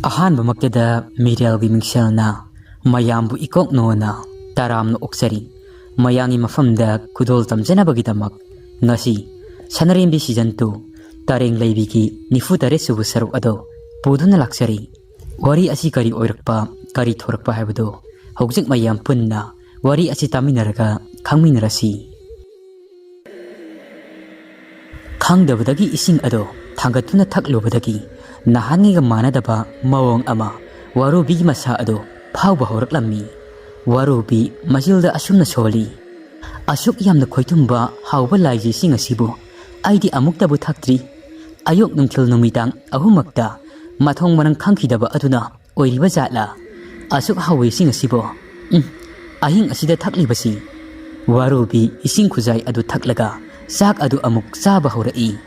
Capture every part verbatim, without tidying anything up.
ꯑꯍꯥꯟꯕꯃꯛꯇꯗ ꯃꯤꯔꯦꯜꯒꯤ ꯃꯤꯡꯁꯦꯜꯅ ꯃꯌꯥꯝꯕꯨ ꯏꯀꯣꯛ ꯅꯣꯟꯅ ꯇꯔꯥꯝꯅ ꯑꯣꯛꯆꯔꯤ꯫ ꯃꯌꯥꯝꯒꯤ ꯃꯐꯝꯗ ꯈꯨꯗꯣꯜ ꯇꯝꯖꯅꯕꯒꯤꯗꯃꯛ ꯉꯁꯤ ꯁꯅꯔꯦꯝꯕꯤ season two ꯇꯔꯦꯡ ꯂꯩꯕꯤꯒꯤ ꯅꯤꯐꯨ ꯇꯔꯦꯠ ꯁꯨꯕ ꯁꯔꯨꯛ ꯑꯗꯨ ꯄꯨꯗꯨꯅ ꯂꯥꯛꯆꯔꯤ꯫ ꯋꯥꯔꯤ ꯑꯁꯤ ꯀꯔꯤ ꯑꯣꯏꯔꯛꯄ, ꯀꯔꯤ ꯊꯣꯔꯛꯄ ꯍꯥꯏꯕꯗꯨ ꯍꯧꯖꯤꯛ ꯃꯌꯥꯝ ꯄꯨꯟꯅ ꯋꯥꯔꯤ ꯑꯁꯤ ꯇꯥꯃꯤꯟꯅꯔꯒ ꯈꯪꯃꯤꯟꯅꯔꯁꯤ꯫ ꯈꯪꯗꯕꯗꯒꯤ ꯏꯁꯤꯡ ꯑꯗꯨ ꯊꯥꯡꯒꯠꯇꯨꯅ ꯊꯛꯂꯨꯕꯗꯒꯤ ꯅꯍꯥꯟꯉꯩꯒ ꯃꯥꯟꯅꯗꯕ ꯃꯑꯣꯡ ꯑꯃ ꯋꯥꯔꯨꯕꯤꯒꯤ ꯃꯁꯥ ꯑꯗꯨ ꯐꯥꯎꯕ ꯍꯧꯔꯛꯂꯝꯃꯤ꯫ ꯋꯥꯔꯨꯕꯤ ꯃꯆꯤꯜꯗ ꯑꯁꯨꯝꯅ ꯁꯣꯜꯂꯤ, "ꯑꯁꯨꯛ ꯌꯥꯝꯅ ꯈꯣꯏꯊꯨꯝꯕ ꯍꯥꯎꯕ ꯂꯥꯏꯖꯩꯁꯤꯡ ꯑꯁꯤꯕꯨ ꯑꯩꯗꯤ ꯑꯃꯨꯛꯇꯕꯨ ꯊꯛꯇ꯭ꯔꯤ꯫ ꯑꯌꯨꯛ, ꯅꯨꯡꯊꯤꯜ, ꯅꯨꯃꯤꯗꯥꯡ ꯑꯍꯨꯝꯃꯛꯇ ꯃꯊꯣꯡ ꯃꯔꯝ ꯈꯪꯈꯤꯗꯕ ꯑꯗꯨꯅ ꯑꯣꯏꯔꯤꯕ ꯖꯥꯠꯂꯥ? ꯑꯁꯨꯛ ꯍꯥꯎꯏꯁꯤꯡ ꯑꯁꯤꯕꯨ, ꯎꯝ, ꯑꯍꯤꯡ ꯑꯁꯤꯗ ꯊꯛꯂꯤꯕꯁꯤ?" ꯋꯥꯔꯨꯕꯤ ꯏꯁꯤꯡ ꯈꯨꯖꯥꯏ ꯑꯗꯨ ꯊꯛꯂꯒ ꯆꯥꯛ ꯑꯗꯨ ꯑꯃꯨꯛ ꯆꯥꯕ ꯍꯧꯔꯛꯏ꯫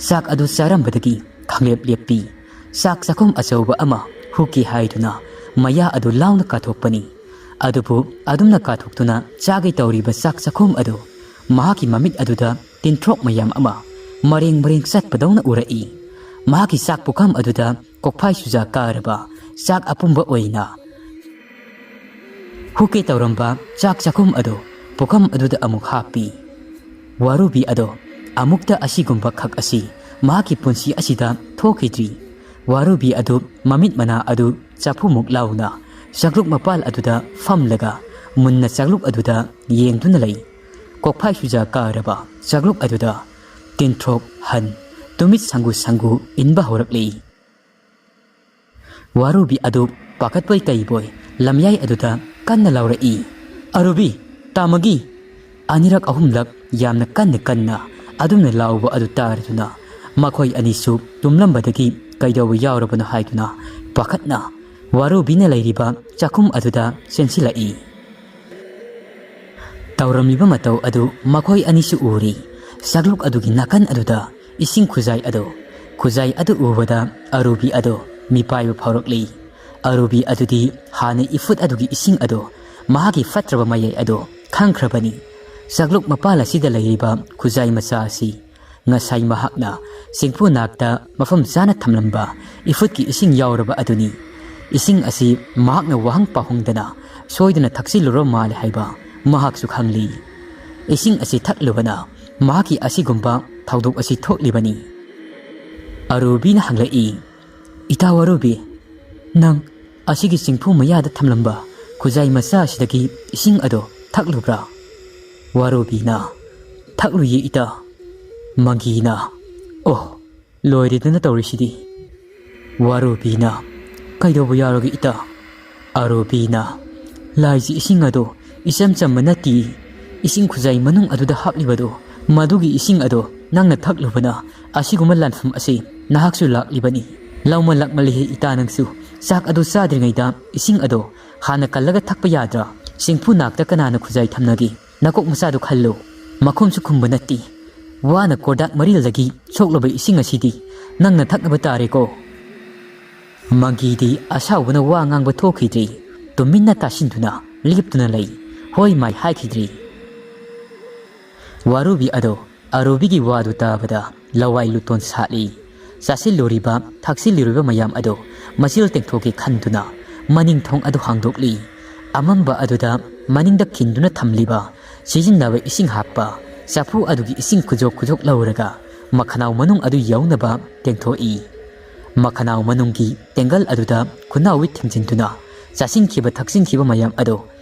ꯆꯥꯛ ꯑꯗꯨ ꯆꯥꯔꯝꯕꯗꯒꯤ ꯈꯪꯂꯦꯞ ꯂꯦꯞꯄꯤ꯫ ꯆꯥꯛ ꯆꯥꯛꯈꯨꯝ ꯑꯆꯧꯕ ꯑꯃ ꯍꯨꯛꯀꯦ ꯍꯥꯏꯗꯨꯅ ꯃꯌꯥ ꯑꯗꯨ ꯂꯥꯎꯅ ꯀꯥꯊꯣꯛꯄꯅꯤ꯫ ꯑꯗꯨꯕꯨ ꯑꯗꯨꯝꯅ ꯀꯥꯊꯣꯛꯇꯨꯅ ꯆꯥꯒꯦ ꯇꯧꯔꯤꯕ ꯆꯥꯛ ꯆꯥꯛꯈꯨꯝ ꯑꯗꯨ ꯃꯍꯥꯛꯀꯤ ꯃꯃꯤꯠ ꯑꯗꯨꯗ ꯇꯤꯟꯊ꯭ꯔꯣꯛ ꯃꯌꯥꯝ ꯑꯃ ꯃꯔꯦꯡ ꯃꯔꯦꯡ ꯆꯠꯄꯗꯧꯅ ꯎꯔꯛꯏ꯫ ꯃꯍꯥꯛꯀꯤ ꯆꯥꯛ ꯄꯨꯈꯝ ꯑꯗꯨꯗ ꯀꯣꯛꯐꯥꯏ ꯁꯨꯖꯥ ꯀꯥꯔꯕ ꯆꯥꯛ ꯑꯄꯨꯝꯕ ꯑꯣꯏꯅ ꯍꯨꯛꯀꯦ ꯇꯧꯔꯝꯕ ꯆꯥꯛ ꯆꯥꯛꯈꯨꯝ ꯑꯗꯨ ꯄꯨꯈꯝ ꯑꯗꯨꯗ ꯑꯃꯨꯛ ꯍꯥꯞꯄꯤ꯫ ꯋꯥꯔꯨꯕꯤ ꯑꯗꯣ ꯑꯃꯨꯛꯇ ꯑꯁꯤꯒꯨꯝꯕ ꯈꯛ ꯑꯁꯤ ꯃꯍꯥꯛꯀꯤ ꯄꯨꯟꯁꯤ ꯑꯁꯤꯗ ꯊꯣꯛꯈꯤꯗ꯭ꯔꯤ꯫ ꯋꯥꯔꯨꯕꯤ ꯑꯗꯨ ꯃꯃꯤꯠ ꯃꯅꯥ ꯑꯗꯨ ꯆꯐꯨꯃꯨꯛ ꯂꯥꯎꯅ ꯆꯥꯛꯂꯨꯛ ꯃꯄꯥꯜ ꯑꯗꯨꯗ ꯐꯝꯂꯒ ꯃꯨꯟꯅ ꯆꯥꯛꯂꯨꯛ ꯑꯗꯨꯗ ꯌꯦꯡꯗꯨꯅ ꯂꯩ꯫ ꯀꯣꯛꯐꯥꯏ ꯁꯨꯖꯥ ꯀꯥꯔꯕ ꯆꯥꯛꯂꯨꯛ ꯑꯗꯨꯗ ꯇꯤꯟꯊ꯭ꯔꯣꯛ ꯍꯟ ꯇꯨꯃꯤꯠ ꯁꯪꯒꯨ ꯁꯪꯒꯨ ꯏꯟꯕ ꯍꯧꯔꯛꯂꯤ꯫ ꯋꯥꯔꯨꯕꯤ ꯑꯗꯨ ꯄꯥꯈꯠꯄꯣꯏ ꯀꯩꯕꯣꯏ ꯂꯝꯌꯥꯏ ꯑꯗꯨꯗ ꯀꯟꯅ ꯂꯥꯎꯔꯛꯏ, "ꯑꯔꯨꯕꯤ! ꯇꯥꯃꯒꯤ!" ꯑꯅꯤꯔꯛ ꯑꯍꯨꯝꯂꯛ ꯌꯥꯝꯅ ꯀꯟꯅ ꯀꯟꯅ ꯑꯗꯨꯝꯅ ꯂꯥꯎꯕ ꯑꯗꯨ ꯇꯥꯔꯗꯨꯅ ꯃꯈꯣꯏ ꯑꯅꯤꯁꯨ ꯇꯨꯝꯂꯝꯕꯗꯒꯤ ꯀꯩꯗꯧꯕ ꯌꯥꯎꯔꯕꯅꯣ ꯍꯥꯏꯗꯨꯅ ꯄꯥꯈꯠꯅ ꯋꯥꯔꯨꯕꯤꯅ ꯂꯩꯔꯤꯕ ꯆꯥꯛꯈꯨꯝ ꯑꯗꯨꯗ ꯆꯦꯟꯁꯤꯜꯂꯛꯏ꯫ ꯇꯧꯔꯝꯂꯤꯕ ꯃꯇꯧ ꯑꯗꯨ ꯃꯈꯣꯏ ꯑꯅꯤꯁꯨ ꯎꯔꯤ꯫ ꯆꯥꯛꯂꯨꯛ ꯑꯗꯨꯒꯤ ꯅꯥꯀꯟ ꯑꯗꯨꯗ ꯏꯁꯤꯡ ꯈꯨꯖꯥꯏ ꯑꯗꯨ, ꯈꯨꯖꯥꯏ ꯑꯗꯨ ꯎꯕꯗ ꯑꯔꯨꯕꯤ ꯑꯗꯨ ꯃꯤꯄꯥꯏꯕ ꯐꯥꯎꯔꯛꯂꯤ꯫ ꯑꯔꯨꯕꯤ ꯑꯗꯨꯗꯤ ꯍꯥꯟꯅ ꯏꯐꯨꯠ ꯑꯗꯨꯒꯤ ꯏꯁꯤꯡ ꯑꯗꯨ ꯃꯍꯥꯛꯀꯤ ꯐꯠꯇ꯭ꯔꯕ ꯃꯌꯥꯏ ꯑꯗꯨ ꯈꯪꯈ꯭ꯔꯕꯅꯤ꯫ ꯆꯥꯛꯂꯨꯛ ꯃꯄꯥꯜ ꯑꯁꯤꯗ ꯂꯩꯔꯤꯕ ꯈꯨꯖꯥꯏ ꯃꯆꯥ ꯑꯁꯤ ꯉꯁꯥꯏ ꯃꯍꯥꯛꯅ ꯁꯤꯡꯐꯨ ꯅꯥꯛꯇ ꯃꯐꯝ ꯆꯥꯅ ꯊꯝꯂꯝꯕ ꯏꯐꯨꯠꯀꯤ ꯏꯁꯤꯡ ꯌꯥꯎꯔꯕ ꯑꯗꯨꯅꯤ꯫ ꯏꯁꯤꯡ ꯑꯁꯤ ꯃꯍꯥꯛꯅ ꯋꯥꯍꯪ ꯄꯥꯎꯍꯪꯗꯅ ꯁꯣꯏꯗꯅ ꯊꯛꯆꯤꯜꯂꯨꯔ ꯃꯥꯜꯂꯦ ꯍꯥꯏꯕ ꯃꯍꯥꯛꯁꯨ ꯈꯪꯂꯤ꯫ ꯏꯁꯤꯡ ꯑꯁꯤ ꯊꯛꯂꯨꯕꯅ ꯃꯍꯥꯛꯀꯤ ꯑꯁꯤꯒꯨꯝꯕ ꯊꯧꯗꯣꯛ ꯑꯁꯤ ꯊꯣꯛꯂꯤꯕꯅꯤ꯫ ꯑꯔꯨꯕꯤꯅ ꯍꯪꯂꯛꯏ, "ꯏꯇꯥ ꯋꯥꯔꯨꯕꯤ, ꯅꯪ ꯑꯁꯤꯒꯤ ꯆꯤꯡꯐꯨ ꯃꯌꯥꯗ ꯊꯝꯂꯝꯕ ꯈꯨꯖꯥꯏ ꯃꯆꯥ ꯑꯁꯤꯗꯒꯤ ꯏꯁꯤꯡ ꯑꯗꯣ ꯊꯛꯂꯨꯕ꯭ꯔꯥ?" ꯋꯥꯔꯨꯕꯤꯅ, "ꯊꯛꯂꯨꯏꯌꯦ ꯏꯇꯥ꯫" ꯃꯪꯒꯤꯅ, "ꯑꯣ, ꯂꯣꯏꯔꯦꯗꯅ ꯇꯧꯔꯤꯁꯤꯗꯤ꯫" ꯋꯥꯔꯨꯕꯤꯅ, "ꯀꯩꯗꯧꯕ ꯌꯥꯎꯔꯒꯦ ꯏꯇꯥ?" ꯑꯔꯨꯕꯤꯅ, "ꯂꯥꯏꯁꯤ ꯏꯁꯤꯡ ꯑꯗꯣ ꯏꯆꯝ ꯆꯝꯕ ꯅꯠꯇꯦ꯫ ꯏꯁꯤꯡ ꯈꯨꯖꯥꯏ ꯃꯅꯨꯡ ꯑꯗꯨꯗ ꯍꯥꯞꯂꯤꯕꯗꯣ, ꯃꯗꯨꯒꯤ ꯏꯁꯤꯡ ꯑꯗꯣ ꯅꯪꯅ ꯊꯛꯂꯨꯕꯅ ꯑꯁꯤꯒꯨꯝꯕ ꯂꯥꯟꯐꯝ ꯑꯁꯤ ꯅꯍꯥꯛꯁꯨ ꯂꯥꯛꯂꯤꯕꯅꯤ꯫ ꯂꯥꯎꯃꯟꯂꯛꯃꯜꯂꯤꯍꯦ ꯏꯇꯥ ꯅꯪꯁꯨ꯫ ꯆꯥꯛ ꯑꯗꯨ ꯆꯥꯗ꯭ꯔꯤꯉꯩꯗ ꯏꯁꯤꯡ ꯑꯗꯣ ꯍꯥꯟꯅ ꯀꯜꯂꯒ ꯊꯛꯄ ꯌꯥꯗ꯭ꯔꯥ? ꯆꯤꯡꯐꯨ ꯅꯥꯛꯇ ꯀꯅꯥꯅ ꯈꯨꯖꯥꯏ ꯊꯝꯅꯒꯦ? ꯅꯀꯣꯛ ꯃꯆꯥꯗꯨ ꯈꯜꯂꯨ꯫ ꯃꯈꯨꯝꯁꯨ ꯈꯨꯝꯕ ꯅꯠꯇꯦ꯫ ꯋꯥꯅ ꯀꯣꯔꯗꯥꯛ ꯃꯔꯤꯜꯗꯒꯤ ꯁꯣꯛꯂꯕ ꯏꯁꯤꯡ ꯑꯁꯤꯗꯤ ꯅꯪꯅ ꯊꯛꯅꯕ ꯇꯥꯔꯦꯀꯣ꯫" ꯃꯪꯒꯤꯗꯤ ꯑꯁꯥꯎꯕꯅ ꯋꯥ ꯉꯥꯡꯕ ꯊꯣꯛꯈꯤꯗ꯭ꯔꯤ꯫ ꯇꯨꯃꯤꯟꯅ ꯇꯥꯁꯤꯟꯗꯨꯅ ꯂꯦꯞꯇꯨꯅ ꯂꯩ꯫ ꯍꯣꯏ ꯃꯥꯏ ꯍꯥꯏꯈꯤꯗ꯭ꯔꯤ꯫ ꯋꯥꯔꯨꯕꯤ ꯑꯗꯣ ꯑꯔꯨꯕꯤꯒꯤ ꯋꯥꯗꯨ ꯇꯥꯕꯗ ꯂꯋꯥꯏ ꯂꯨꯇꯣꯟ ꯁꯥꯠꯂꯤ꯫ ꯆꯥꯁꯤꯜꯂꯨꯔꯤꯕ, ꯊꯛꯆꯤꯜꯂꯨꯔꯤꯕ ꯃꯌꯥꯝ ꯑꯗꯣ ꯃꯆꯤꯜ ꯇꯦꯡꯊꯣꯛꯀꯦ ꯈꯟꯗꯨꯅ ꯃꯅꯤꯡ ꯊꯣꯡ ꯑꯗꯨ ꯍꯥꯡꯗꯣꯛꯂꯤ꯫ ꯑꯃꯝꯕ ꯑꯗꯨꯗ ꯃꯅꯤꯡꯗ ꯈꯤꯟꯗꯨꯅ ꯊꯝꯂꯤꯕ ꯁꯤꯖꯤꯟꯅꯕ ꯏꯁꯤꯡ ꯍꯥꯞꯄ ꯆꯐꯨ ꯑꯗꯨꯒꯤ ꯏꯁꯤꯡ ꯈꯨꯖꯣꯛ ꯈꯨꯖꯣꯛ ꯂꯧꯔꯒ ꯃꯈꯅꯥꯎ ꯃꯅꯨꯡ ꯑꯗꯨ ꯌꯧꯅꯕ ꯇꯦꯡꯊꯣꯛꯏ꯫ ꯃꯈꯅꯥꯎ ꯃꯅꯨꯡꯒꯤ ꯇꯦꯡꯒꯜ ꯑꯗꯨꯗ ꯈꯨꯅꯥꯎꯕꯤ ꯊꯤꯡꯖꯤꯟꯗꯨꯅ ꯆꯥꯁꯤꯟꯈꯤꯕ ꯊꯛꯆꯤꯟꯈꯤꯕ ꯃꯌꯥꯝ ꯑꯗꯨ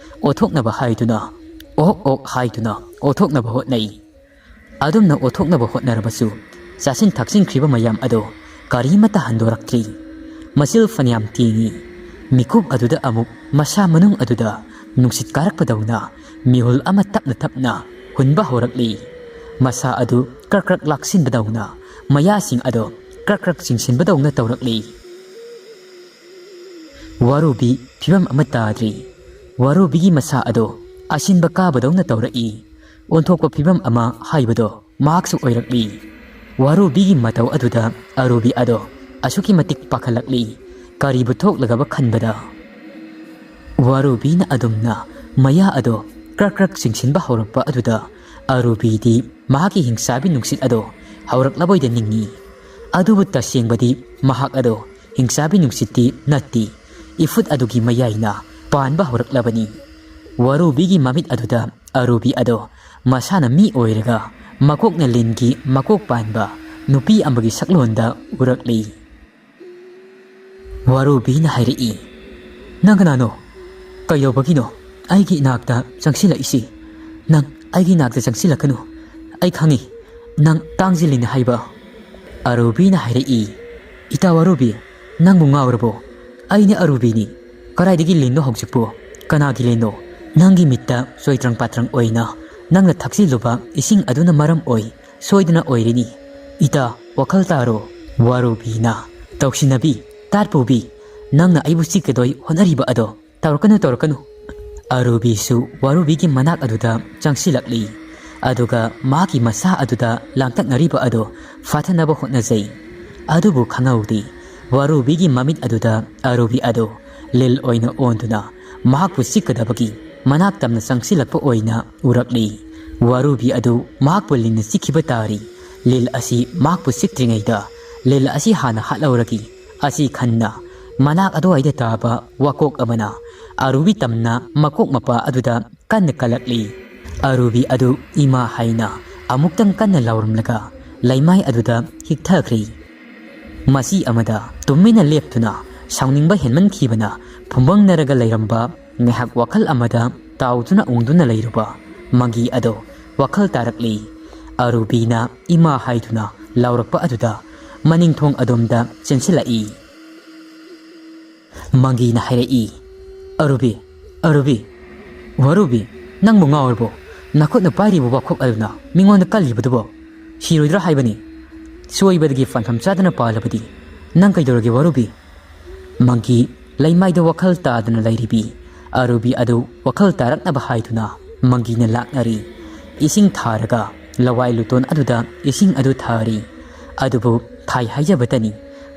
ꯑꯣꯠꯊꯣꯛꯅꯕ ꯍꯥꯏꯗꯨꯅ, ꯑꯣꯛ ꯑꯣꯛ ꯍꯥꯏꯗꯨꯅ ꯑꯣꯠꯊꯣꯛꯅꯕ ꯍꯣꯠꯅꯩ꯫ ꯑꯗꯨꯝꯅ ꯑꯣꯠꯊꯣꯛꯅꯕ ꯍꯣꯠꯅꯔꯕꯁꯨ ꯆꯥꯁꯤꯟ ꯊꯛꯆꯤꯟꯈ꯭ꯔꯤꯕ ꯃꯌꯥꯝ ꯑꯗꯨ ꯀꯔꯤꯃꯠꯇ ꯍꯟꯗꯣꯔꯛꯇ꯭ꯔꯤ꯫ ꯃꯆꯤꯜ ꯐꯅꯌꯥꯝ ꯇꯦꯡꯉꯤ꯫ ꯃꯤꯀꯨꯞ ꯑꯗꯨꯗ ꯑꯃꯨꯛ ꯃꯁꯥ ꯃꯅꯨꯡ ꯑꯗꯨꯗ ꯅꯨꯡꯁꯤꯠ ꯀꯥꯔꯛꯄꯗꯧꯅ ꯃꯤꯍꯨꯜ ꯑꯃ ꯇꯞꯅ ꯇꯞꯅ ꯍꯨꯟꯕ ꯍꯧꯔꯛꯂꯤ꯫ ꯃꯁꯥ ꯑꯗꯨ ꯀ꯭ꯔꯛ ꯀ꯭ꯔꯛ ꯂꯥꯛꯁꯤꯟꯕꯗꯧꯅ, ꯃꯌꯥꯁꯤꯡ ꯑꯗꯨ ꯀ꯭ꯔꯛ ꯀ꯭ꯔꯛ ꯆꯤꯡꯁꯤꯟꯕꯗꯧꯅ ꯇꯧꯔꯛꯂꯤ꯫ ꯋꯥꯔꯨꯕꯤ ꯐꯤꯕꯝ ꯑꯃ ꯇꯥꯗ꯭ꯔꯤ꯫ ꯋꯥꯔꯨꯕꯤꯒꯤ ꯃꯁꯥ ꯑꯗꯣ ꯑꯁꯤꯟꯕ ꯀꯥꯕꯗꯧꯅ ꯇꯧꯔꯛꯏ꯫ ꯑꯣꯟꯊꯣꯛꯄ ꯐꯤꯕꯝ ꯑꯃ ꯍꯥꯏꯕꯗꯣ ꯃꯍꯥꯛꯁꯨ ꯑꯣꯏꯔꯛꯂꯤ꯫ ꯋꯥꯔꯨꯕꯤꯒꯤ ꯃꯇꯧ ꯑꯗꯨꯗ ꯑꯔꯨꯕꯤ ꯑꯗꯣ ꯑꯁꯨꯛꯀꯤ ꯃꯇꯤꯛ ꯄꯥꯈꯠꯂꯛꯂꯤ꯫ ꯀꯔꯤꯕꯨ ꯊꯣꯛꯂꯒꯕ ꯈꯟꯕꯗ ꯋꯥꯔꯨꯕꯤꯅ ꯑꯗꯨꯝꯅ ꯃꯌꯥ ꯑꯗꯣ ꯀ꯭ꯔꯛ ꯀ꯭ꯔꯛ ꯆꯤꯡꯁꯤꯟꯕ ꯍꯧꯔꯛꯄ ꯑꯗꯨꯗ ꯑꯔꯨꯕꯤꯗꯤ ꯃꯍꯥꯛꯀꯤ ꯍꯤꯡꯆꯥꯕꯤ ꯅꯨꯡꯁꯤꯠ ꯑꯗꯣ ꯍꯧꯔꯛꯂꯕꯣꯏꯗ ꯅꯤꯡꯏ꯫ ꯑꯗꯨꯕꯨ ꯇꯁꯦꯡꯕꯗꯤ ꯃꯍꯥꯛ ꯑꯗꯣ ꯍꯤꯡꯆꯥꯕꯤ ꯅꯨꯡꯁꯤꯠꯇꯤ ꯅꯠꯇꯦ꯫ ꯏꯐꯨꯠ ꯑꯗꯨꯒꯤ ꯃꯌꯥꯏꯅ ꯄꯥꯟꯕ ꯍꯧꯔꯛꯂꯕꯅꯤ꯫ ꯋꯥꯔꯨꯕꯤꯒꯤ ꯃꯃꯤꯠ ꯑꯗꯨꯗ ꯑꯔꯨꯕꯤ ꯑꯗꯣ ꯃꯁꯥꯅ ꯃꯤ ꯑꯣꯏꯔꯒ ꯃꯀꯣꯛꯅ ꯂꯤꯟꯒꯤ ꯃꯀꯣꯛ ꯄꯥꯟꯕ ꯅꯨꯄꯤ ꯑꯃꯒꯤ ꯁꯛꯂꯣꯟꯗ ꯎꯔꯛꯂꯤ꯫ ꯋꯥꯔꯨꯕꯤꯅ ꯍꯥꯏꯔꯛꯏ, "ꯅꯪ ꯀꯅꯥꯅꯣ? ꯀꯩꯗꯧꯕꯒꯤꯅꯣ ꯑꯩꯒꯤ ꯏꯅꯥꯛꯇ ꯆꯪꯁꯤꯜꯂꯛꯏꯁꯤ? ꯅꯪ ꯑꯩꯒꯤ ꯏꯅꯥꯛꯇ ꯆꯪꯁꯤꯜꯂꯛꯀꯅꯨ꯫ ꯑꯩ ꯈꯪꯏ, ꯅꯪ ꯇꯥꯡꯖꯤꯜꯂꯤꯅꯤ ꯍꯥꯏꯕ꯫" ꯑꯔꯨꯕꯤꯅ ꯍꯥꯏꯔꯛꯏ, "ꯏꯇꯥ ꯋꯥꯔꯨꯕꯤ, ꯅꯪꯕꯨ ꯉꯥꯎꯔꯕꯣ? ꯑꯩꯅꯦ ꯑꯔꯨꯕꯤꯅꯤ꯫ ꯀꯗꯥꯏꯗꯒꯤ ꯂꯤꯟꯅꯣ ꯍꯧꯖꯤꯛꯄꯨ? ꯀꯅꯥꯒꯤ ꯂꯤꯟꯅꯣ? ꯅꯪꯒꯤ ꯃꯤꯠꯇ ꯆꯣꯏꯇ꯭ꯔꯪ ꯄꯥꯇ꯭ꯔꯪ ꯑꯣꯏꯅ ꯅꯪꯅ ꯊꯛꯆꯤꯜꯂꯨꯕ ꯏꯁꯤꯡ ꯑꯗꯨꯅ ꯃꯔꯝ ꯑꯣꯏ ꯁꯣꯏꯗꯅ ꯑꯣꯏꯔꯤꯅꯤ꯫ ꯏꯇꯥ, ꯋꯥꯈꯜ ꯇꯥꯔꯣ꯫" ꯋꯥꯔꯨꯕꯤꯅ, "ꯇꯧꯁꯤꯟꯅꯕꯤ, ꯇꯥꯠꯄꯨꯕꯤ, ꯅꯪꯅ ꯑꯩꯕꯨ ꯆꯤꯛꯀꯗꯣꯏ ꯍꯣꯠꯅꯔꯤꯕ ꯑꯗꯣ ꯇꯧꯔꯛꯀꯅꯨ, ꯇꯧꯔꯛꯀꯅꯨ꯫" ꯑꯔꯨꯕꯤꯁꯨ ꯋꯥꯔꯨꯕꯤꯒꯤ ꯃꯅꯥꯛ ꯑꯗꯨꯗ ꯆꯪꯁꯤꯜꯂꯛꯂꯤ꯫ ꯑꯗꯨꯒ ꯃꯍꯥꯛꯀꯤ ꯃꯁꯥ ꯑꯗꯨꯗ ꯂꯥꯡꯇꯛꯅꯔꯤꯕ ꯑꯗꯨ ꯐꯥꯊꯅꯕ ꯍꯣꯠꯅꯖꯩ꯫ ꯑꯗꯨꯕꯨ ꯈꯪꯍꯧꯗꯦ, ꯋꯥꯔꯨꯕꯤꯒꯤ ꯃꯃꯤꯠ ꯑꯗꯨꯗ ꯑꯔꯨꯕꯤ ꯑꯗꯨ ꯂꯤꯜ ꯑꯣꯏꯅ ꯑꯣꯟꯗꯨꯅ ꯃꯍꯥꯛꯄꯨ ꯆꯤꯛꯀꯗꯕꯒꯤ ꯃꯅꯥꯛ ꯇꯝꯅ ꯆꯪꯁꯤꯜꯂꯛꯄ ꯑꯣꯏꯅ ꯎꯔꯛꯂꯤ꯫ ꯋꯥꯔꯨꯕꯤ ꯑꯗꯨ ꯃꯍꯥꯛꯄꯨ ꯂꯤꯟꯅ ꯆꯤꯛꯈꯤꯕ ꯇꯥꯔꯤ꯫ ꯂꯤꯜ ꯑꯁꯤ ꯃꯍꯥꯛꯄꯨ ꯆꯤꯛꯇ꯭ꯔꯤꯉꯩꯗ ꯂꯤꯜ ꯑꯁꯤ ꯍꯥꯟꯅ ꯍꯥꯠꯍꯧꯔꯒꯤ ꯑꯁꯤ ꯈꯟꯅ ꯃꯅꯥꯛ ꯑꯗꯨꯋꯥꯏꯗ ꯇꯥꯕ ꯋꯥꯀꯣꯛ ꯑꯃꯅ ꯑꯔꯨꯕꯤ ꯇꯝꯅ ꯃꯀꯣꯛ ꯃꯄꯥ ꯑꯗꯨꯗ ꯀꯟꯅ ꯀꯜꯂꯛꯂꯤ꯫ ꯑꯔꯨꯕꯤ ꯑꯗꯨ ꯏꯃꯥ ꯍꯥꯏꯅ ꯑꯃꯨꯛꯇꯪ ꯀꯟꯅ ꯂꯥꯎꯔꯝꯂꯒ ꯂꯩꯃꯥꯏ ꯑꯗꯨꯗ ꯍꯤꯛꯊꯈ꯭ꯔꯤ꯫ ꯃꯁꯤ ꯑꯃꯗ ꯇꯨꯃꯤꯟꯅ ꯂꯦꯞꯇꯨꯅ ꯁꯥꯎꯅꯤꯡꯕ ꯍꯦꯟꯃꯟꯈꯤꯕꯅ ꯐꯨꯝꯕꯪꯅꯔꯒ ꯂꯩꯔꯝꯕ ꯉꯥꯏꯍꯥꯛ ꯋꯥꯈꯜ ꯑꯃꯗ ꯇꯥꯎꯗꯨꯅ ꯎꯪꯗꯨꯅ ꯂꯩꯔꯨꯕ ꯃꯪꯒꯤ ꯑꯗꯣ ꯋꯥꯈꯜ ꯇꯥꯔꯛꯂꯤ꯫ ꯑꯔꯨꯕꯤꯅ ꯏꯃꯥ ꯍꯥꯏꯗꯨꯅ ꯂꯥꯎꯔꯛꯄ ꯑꯗꯨꯗ ꯃꯅꯤꯡꯊꯣꯡ ꯑꯗꯣꯝꯗ ꯆꯦꯟꯁꯤꯜꯂꯛꯏ꯫ ꯃꯪꯒꯤꯅ ꯍꯥꯏꯔꯛꯏ, "ꯑꯔꯨꯕꯤ, ꯑꯔꯨꯕꯤ, ꯋꯥꯔꯨꯕꯤ, ꯅꯪꯕꯨ ꯉꯥꯎꯔꯕꯣ? ꯅꯈꯨꯠꯅ ꯄꯥꯏꯔꯤꯕ ꯋꯥꯈꯣꯛ ꯑꯗꯨꯅ ꯃꯤꯉꯣꯟꯗ ꯀꯜꯂꯤꯕꯗꯨꯕꯣ? ꯁꯤꯔꯣꯏꯗ꯭ꯔꯥ ꯍꯥꯏꯕꯅꯤ? ꯁꯣꯏꯕꯗꯒꯤ ꯄꯥꯟꯐꯝ ꯆꯥꯗꯅ ꯄꯥꯜꯂꯕꯗꯤ ꯅꯪ ꯀꯩꯗꯧꯔꯒꯦ ꯋꯥꯔꯨꯕꯤ?" ꯃꯪꯒꯤ ꯂꯩꯃꯥꯏꯗ ꯋꯥꯈꯜ ꯇꯥꯗꯅ ꯂꯩꯔꯤꯕꯤ ꯑꯔꯨꯕꯤ ꯑꯗꯨ ꯋꯥꯈꯜ ꯇꯥꯔꯛꯅꯕ ꯍꯥꯏꯗꯨꯅ ꯃꯪꯒꯤꯅ ꯂꯥꯛꯅꯔꯤ꯫ ꯏꯁꯤꯡ ꯊꯥꯔꯒ ꯂꯋꯥꯏ ꯂꯨꯇꯣꯟ ꯑꯗꯨꯗ ꯏꯁꯤꯡ ꯑꯗꯨ ꯊꯥꯔꯤ꯫ ꯑꯗꯨꯕꯨ ꯊꯥꯏ ꯍꯥꯏꯖꯕꯇꯅꯤ,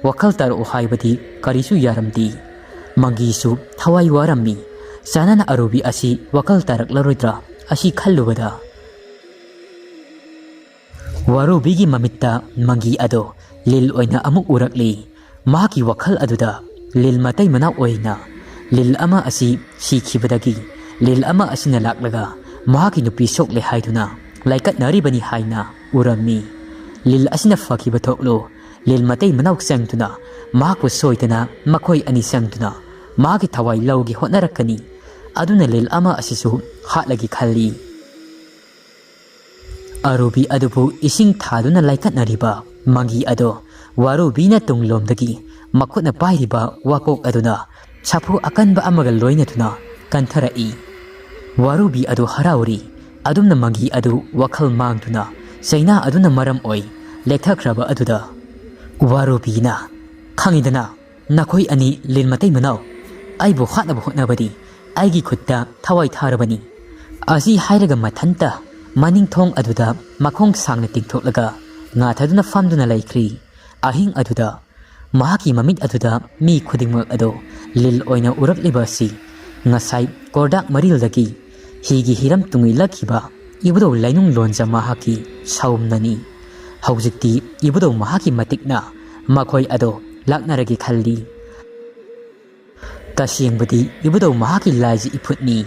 ꯋꯥꯈꯜ ꯇꯥꯔꯛꯎ ꯍꯥꯏꯕꯗꯤ ꯀꯔꯤꯁꯨ ꯌꯥꯔꯝꯗꯦ꯫ ꯃꯪꯒꯤꯁꯨ ꯊꯋꯥꯏ ꯋꯥꯔꯝꯃꯤ꯫ ꯆꯥꯅꯅ ꯑꯔꯨꯕꯤ ꯑꯁꯤ ꯋꯥꯈꯜ ꯇꯥꯔꯛꯂꯔꯣꯏꯗ꯭ꯔꯥ ꯑꯁꯤ ꯈꯜꯂꯨꯕꯗ꯫ ꯋꯥꯔꯨꯕꯤꯒꯤ ꯃꯃꯤꯠꯇ ꯃꯪꯒꯤ ꯑꯗꯣ ꯂꯤꯜ ꯑꯣꯏꯅ ꯑꯃꯨꯛ ꯎꯔꯛꯂꯤ꯫ ꯃꯍꯥꯛꯀꯤ ꯋꯥꯈꯜ ꯑꯗꯨꯗ ꯂꯤꯜ ꯃꯇꯩ ꯃꯅꯥꯎ ꯑꯣꯏꯅ ꯂꯤꯜ ꯑꯃ ꯑꯁꯤ ꯁꯤꯈꯤꯕꯗꯒꯤ ꯂꯤꯜ ꯑꯃ ꯑꯁꯤꯅ ꯂꯥꯛꯂꯒ ꯃꯍꯥꯛꯀꯤ ꯅꯨꯄꯤ ꯁꯣꯛꯂꯦ ꯍꯥꯏꯗꯨꯅ ꯂꯥꯏꯀꯠꯅꯔꯤꯕꯅꯤ ꯍꯥꯏꯅ ꯎꯔꯝꯃꯤ꯫ ꯂꯤꯜ ꯑꯁꯤꯅ ꯐꯈꯤꯕ ꯊꯣꯛꯂꯣ ꯂꯤꯜ ꯃꯇꯩ ꯃꯅꯥꯎ ꯆꯪꯗꯨꯅ ꯃꯍꯥꯛꯄꯨ ꯁꯣꯏꯗꯅ ꯃꯈꯣꯏ ꯑꯅꯤ ꯆꯪꯗꯨꯅ ꯃꯍꯥꯛꯀꯤ ꯊꯋꯥꯏ ꯂꯧꯒꯦ ꯍꯣꯠꯅꯔꯛꯀꯅꯤ꯫ ꯑꯗꯨꯅ ꯂꯤꯜ ꯑꯃ ꯑꯁꯤꯁꯨ ꯍꯥꯠꯂꯒꯦ ꯈꯜꯂꯤ꯫ ꯑꯔꯨꯕꯤ ꯑꯗꯨꯕꯨ ꯏꯁꯤꯡ ꯊꯥꯗꯨꯅ ꯂꯥꯏꯀꯠꯅꯔꯤꯕ ꯃꯪꯒꯤ ꯑꯗꯣ ꯋꯥꯔꯨꯕꯤꯅ ꯇꯨꯡꯂꯣꯝꯗꯒꯤ ꯃꯈꯨꯠꯅ ꯄꯥꯏꯔꯤꯕ ꯋꯥꯀꯣꯛ ꯑꯗꯨꯅ ꯁꯥꯐꯨ ꯑꯀꯟꯕ ꯑꯃꯒ ꯂꯣꯏꯅꯗꯨꯅ ꯀꯟꯊꯔꯛꯏ꯫ ꯋꯥꯔꯨꯕꯤ ꯑꯗꯨ ꯍꯔꯥꯎꯔꯤ꯫ ꯑꯗꯨꯝꯅ ꯃꯪꯒꯤ ꯑꯗꯨ ꯋꯥꯈꯜ ꯃꯥꯡꯗꯨꯅ ꯆꯩꯅꯥ ꯑꯗꯨꯅ ꯃꯔꯝ ꯑꯣꯏ ꯂꯦꯛꯊꯈ꯭ꯔꯕ ꯑꯗꯨꯗ ꯋꯥꯔꯨꯕꯤꯅ, "ꯈꯪꯉꯤꯗꯅ, ꯅꯈꯣꯏ ꯑꯅꯤ ꯂꯤꯟ ꯃꯇꯩ ꯃꯅꯥꯎ, ꯑꯩꯕꯨ ꯍꯥꯠꯅꯕ ꯍꯣꯠꯅꯕꯗꯤ ꯑꯩꯒꯤ ꯈꯨꯠꯇ ꯊꯋꯥꯏ ꯊꯥꯔꯕꯅꯤ"꯫ ꯑꯁꯤ ꯍꯥꯏꯔꯒ ꯃꯊꯟꯇ ꯃꯅꯤꯡ ꯊꯣꯡ ꯑꯗꯨꯗ ꯃꯈꯣꯡ ꯁꯥꯡꯅ ꯇꯤꯡꯊꯣꯛꯂꯒ ꯉꯥꯊꯗꯨꯅ ꯐꯝꯗꯨꯅ ꯂꯩꯈ꯭ꯔꯤ꯫ ꯑꯍꯤꯡ ꯑꯗꯨꯗ ꯃꯍꯥꯛꯀꯤ ꯃꯃꯤꯠ ꯑꯗꯨꯗ ꯃꯤ ꯈꯨꯗꯤꯡꯃꯛ ꯑꯗꯨ ꯂꯤꯜ ꯑꯣꯏꯅ ꯎꯔꯛꯂꯤꯕ ꯑꯁꯤ ꯉꯁꯥꯏ ꯀꯣꯔꯗꯥꯛ ꯃꯔꯤꯜꯗꯒꯤ ꯍꯤꯒꯤ ꯍꯤꯔꯝ ꯇꯨꯡꯏꯜꯂꯛꯈꯤꯕ ꯏꯕꯨꯙꯧ ꯂꯩꯅꯨꯡ ꯂꯣꯟꯖ ꯃꯍꯥꯛꯀꯤ ꯁꯥꯎꯝꯅꯅꯤ꯫ ꯍꯧꯖꯤꯛꯇꯤ ꯏꯕꯨꯙꯧ ꯃꯍꯥꯛꯀꯤ ꯃꯇꯤꯛꯅ ꯃꯈꯣꯏ ꯑꯗꯣ ꯂꯥꯛꯅꯔꯒꯦ ꯈꯜꯂꯤ꯫ ꯇꯁꯦꯡꯕꯗꯤ ꯏꯕꯨꯙꯧ ꯃꯍꯥꯛꯀꯤ ꯂꯥꯏꯁꯤ ꯏꯐꯨꯠꯅꯤ꯫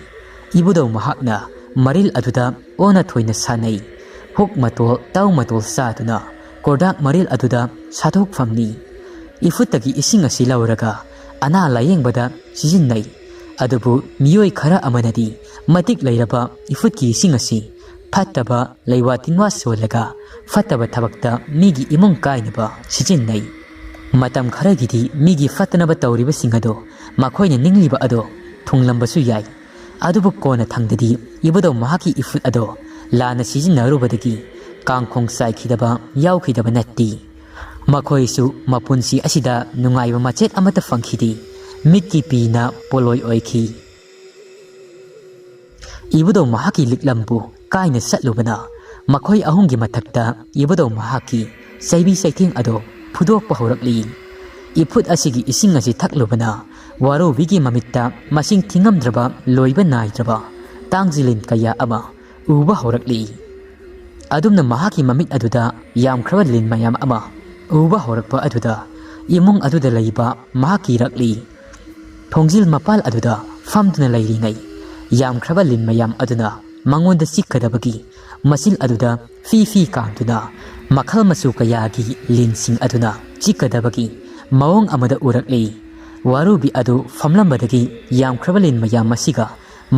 ꯏꯕꯨꯙꯧ ꯃꯍꯥꯛꯅ ꯃꯔꯤꯜ ꯑꯗꯨꯗ ꯑꯣꯟꯅ ꯊꯣꯏꯅ ꯁꯥꯟꯅꯩ꯫ ꯍꯨꯛ ꯃꯇꯣꯜ, ꯇꯧ ꯃꯇꯣꯜ ꯆꯥꯗꯨꯅ ꯀꯣꯔꯗꯥꯛ ꯃꯔꯤꯜ ꯑꯗꯨꯗ ꯁꯥꯊꯣꯛꯐꯝꯅꯤ꯫ ꯏꯐꯨꯠꯇꯒꯤ ꯏꯁꯤꯡ ꯑꯁꯤ ꯂꯧꯔꯒ ꯑꯅꯥ ꯂꯥꯌꯦꯡꯕꯗ ꯁꯤꯖꯤꯟꯅꯩ꯫ ꯑꯗꯨꯕꯨ ꯃꯤꯑꯣꯏ ꯈꯔ ꯑꯃꯅꯗꯤ ꯃꯇꯤꯛ ꯂꯩꯔꯕ ꯏꯐꯨꯠꯀꯤ ꯏꯁꯤꯡ ꯑꯁꯤ ꯐꯠꯇꯕ ꯂꯩꯋꯥ ꯇꯤꯟꯋꯥ ꯁꯣꯜꯂꯒ ꯐꯠꯇꯕ ꯊꯕꯛꯇ ꯃꯤꯒꯤ ꯏꯃꯨꯡ ꯀꯥꯏꯅꯕ ꯁꯤꯖꯤꯟꯅꯩ꯫ ꯃꯇꯝ ꯈꯔꯒꯤꯗꯤ ꯃꯤꯒꯤ ꯐꯠꯇꯅꯕ ꯇꯧꯔꯤꯕꯁꯤꯡ ꯑꯗꯣ ꯃꯈꯣꯏꯅ ꯅꯤꯡꯂꯤꯕ ꯑꯗꯣ ꯊꯨꯡꯂꯝꯕꯁꯨ ꯌꯥꯏ꯫ ꯑꯗꯨꯕꯨ ꯀꯣꯟꯅ ꯊꯪꯗꯗꯤ ꯏꯕꯨꯙꯧ ꯃꯍꯥꯛꯀꯤ ꯏꯐꯨꯠ ꯑꯗꯣ ꯂꯥꯟꯅ ꯁꯤꯖꯤꯟꯅꯔꯨꯕꯗꯒꯤ ꯀꯥꯡꯈꯣꯡ ꯆꯥꯏꯈꯤꯗꯕ ꯌꯥꯎꯈꯤꯗꯕ ꯅꯠꯇꯦ꯫ ꯃꯈꯣꯏꯁꯨ ꯃꯄꯨꯟꯁꯤ ꯑꯁꯤꯗ ꯅꯨꯡꯉꯥꯏꯕ ꯃꯆꯦꯠ ꯑꯃꯠꯇ ꯐꯪꯈꯤꯗꯦ꯫ ꯃꯤꯠꯀꯤ ꯄꯤꯅ ꯄꯣꯂꯣꯏ ꯑꯣꯏꯈꯤ꯫ ꯏꯕꯨꯙꯧ ꯃꯍꯥꯛꯀꯤ ꯂꯤꯛꯂꯝꯕꯨ ꯀꯥꯏꯅ ꯆꯠꯂꯨꯕꯅ ꯃꯈꯣꯏ ꯑꯍꯨꯝꯒꯤ ꯃꯊꯛꯇ ꯏꯕꯨꯙꯧ ꯃꯍꯥꯛꯀꯤ ꯆꯩꯕꯤ ꯆꯩꯊꯦꯡ ꯑꯗꯣ ꯐꯨꯗꯣꯛꯄ ꯍꯧꯔꯛꯂꯤ꯫ ꯏꯐꯨꯠ ꯑꯁꯤꯒꯤ ꯏꯁꯤꯡ ꯑꯁꯤ ꯊꯛꯂꯨꯕꯅ ꯋꯥꯔꯧꯕꯤꯒꯤ ꯃꯃꯤꯠꯇ ꯃꯁꯤꯡ ꯊꯤꯉꯝꯗ꯭ꯔꯕ ꯂꯣꯏꯕ ꯅꯥꯏꯗ꯭ꯔꯕ ꯇꯥꯡꯖꯤꯂꯤꯟ ꯀꯌꯥ ꯑꯃ ꯎꯕ ꯍꯧꯔꯛꯂꯤ꯫ ꯑꯗꯨꯝꯅ ꯃꯍꯥꯛꯀꯤ ꯃꯃꯤꯠ ꯑꯗꯨꯗ ꯌꯥꯝꯈ꯭ꯔꯕ ꯂꯤꯟ ꯃꯌꯥꯝ ꯑꯃ ꯎꯕ ꯍꯧꯔꯛꯄ ꯑꯗꯨꯗ ꯏꯃꯨꯡ ꯑꯗꯨꯗ ꯂꯩꯕ ꯃꯍꯥꯛ ꯀꯤꯔꯛꯂꯤ꯫ ꯊꯣꯡꯖꯤꯜ ꯃꯄꯥꯜ ꯑꯗꯨꯗ ꯐꯝꯗꯨꯅ ꯂꯩꯔꯤꯉꯩ ꯌꯥꯝꯈ꯭ꯔꯕ ꯂꯤꯟ ꯃꯌꯥꯝ ꯑꯗꯨꯅ ꯃꯉꯣꯟꯗ ꯆꯤꯛꯀꯗꯕꯒꯤ ꯃꯆꯤꯜ ꯑꯗꯨꯗ ꯐꯤ ꯐꯤ ꯀꯥꯝꯗꯨꯅ ꯃꯈꯜ ꯃꯆꯨ ꯀꯌꯥꯒꯤ ꯂꯤꯟꯁꯤꯡ ꯑꯗꯨꯅ ꯆꯤꯛꯀꯗꯕꯒꯤ ꯃꯑꯣꯡ ꯑꯃꯗ ꯎꯔꯛꯂꯤ꯫ ꯋꯥꯔꯨꯕꯤ ꯑꯗꯨ ꯐꯝꯂꯝꯕꯗꯒꯤ ꯌꯥꯝꯈ꯭ꯔꯕ ꯂꯤꯟ ꯃꯌꯥꯝ ꯑꯁꯤꯒ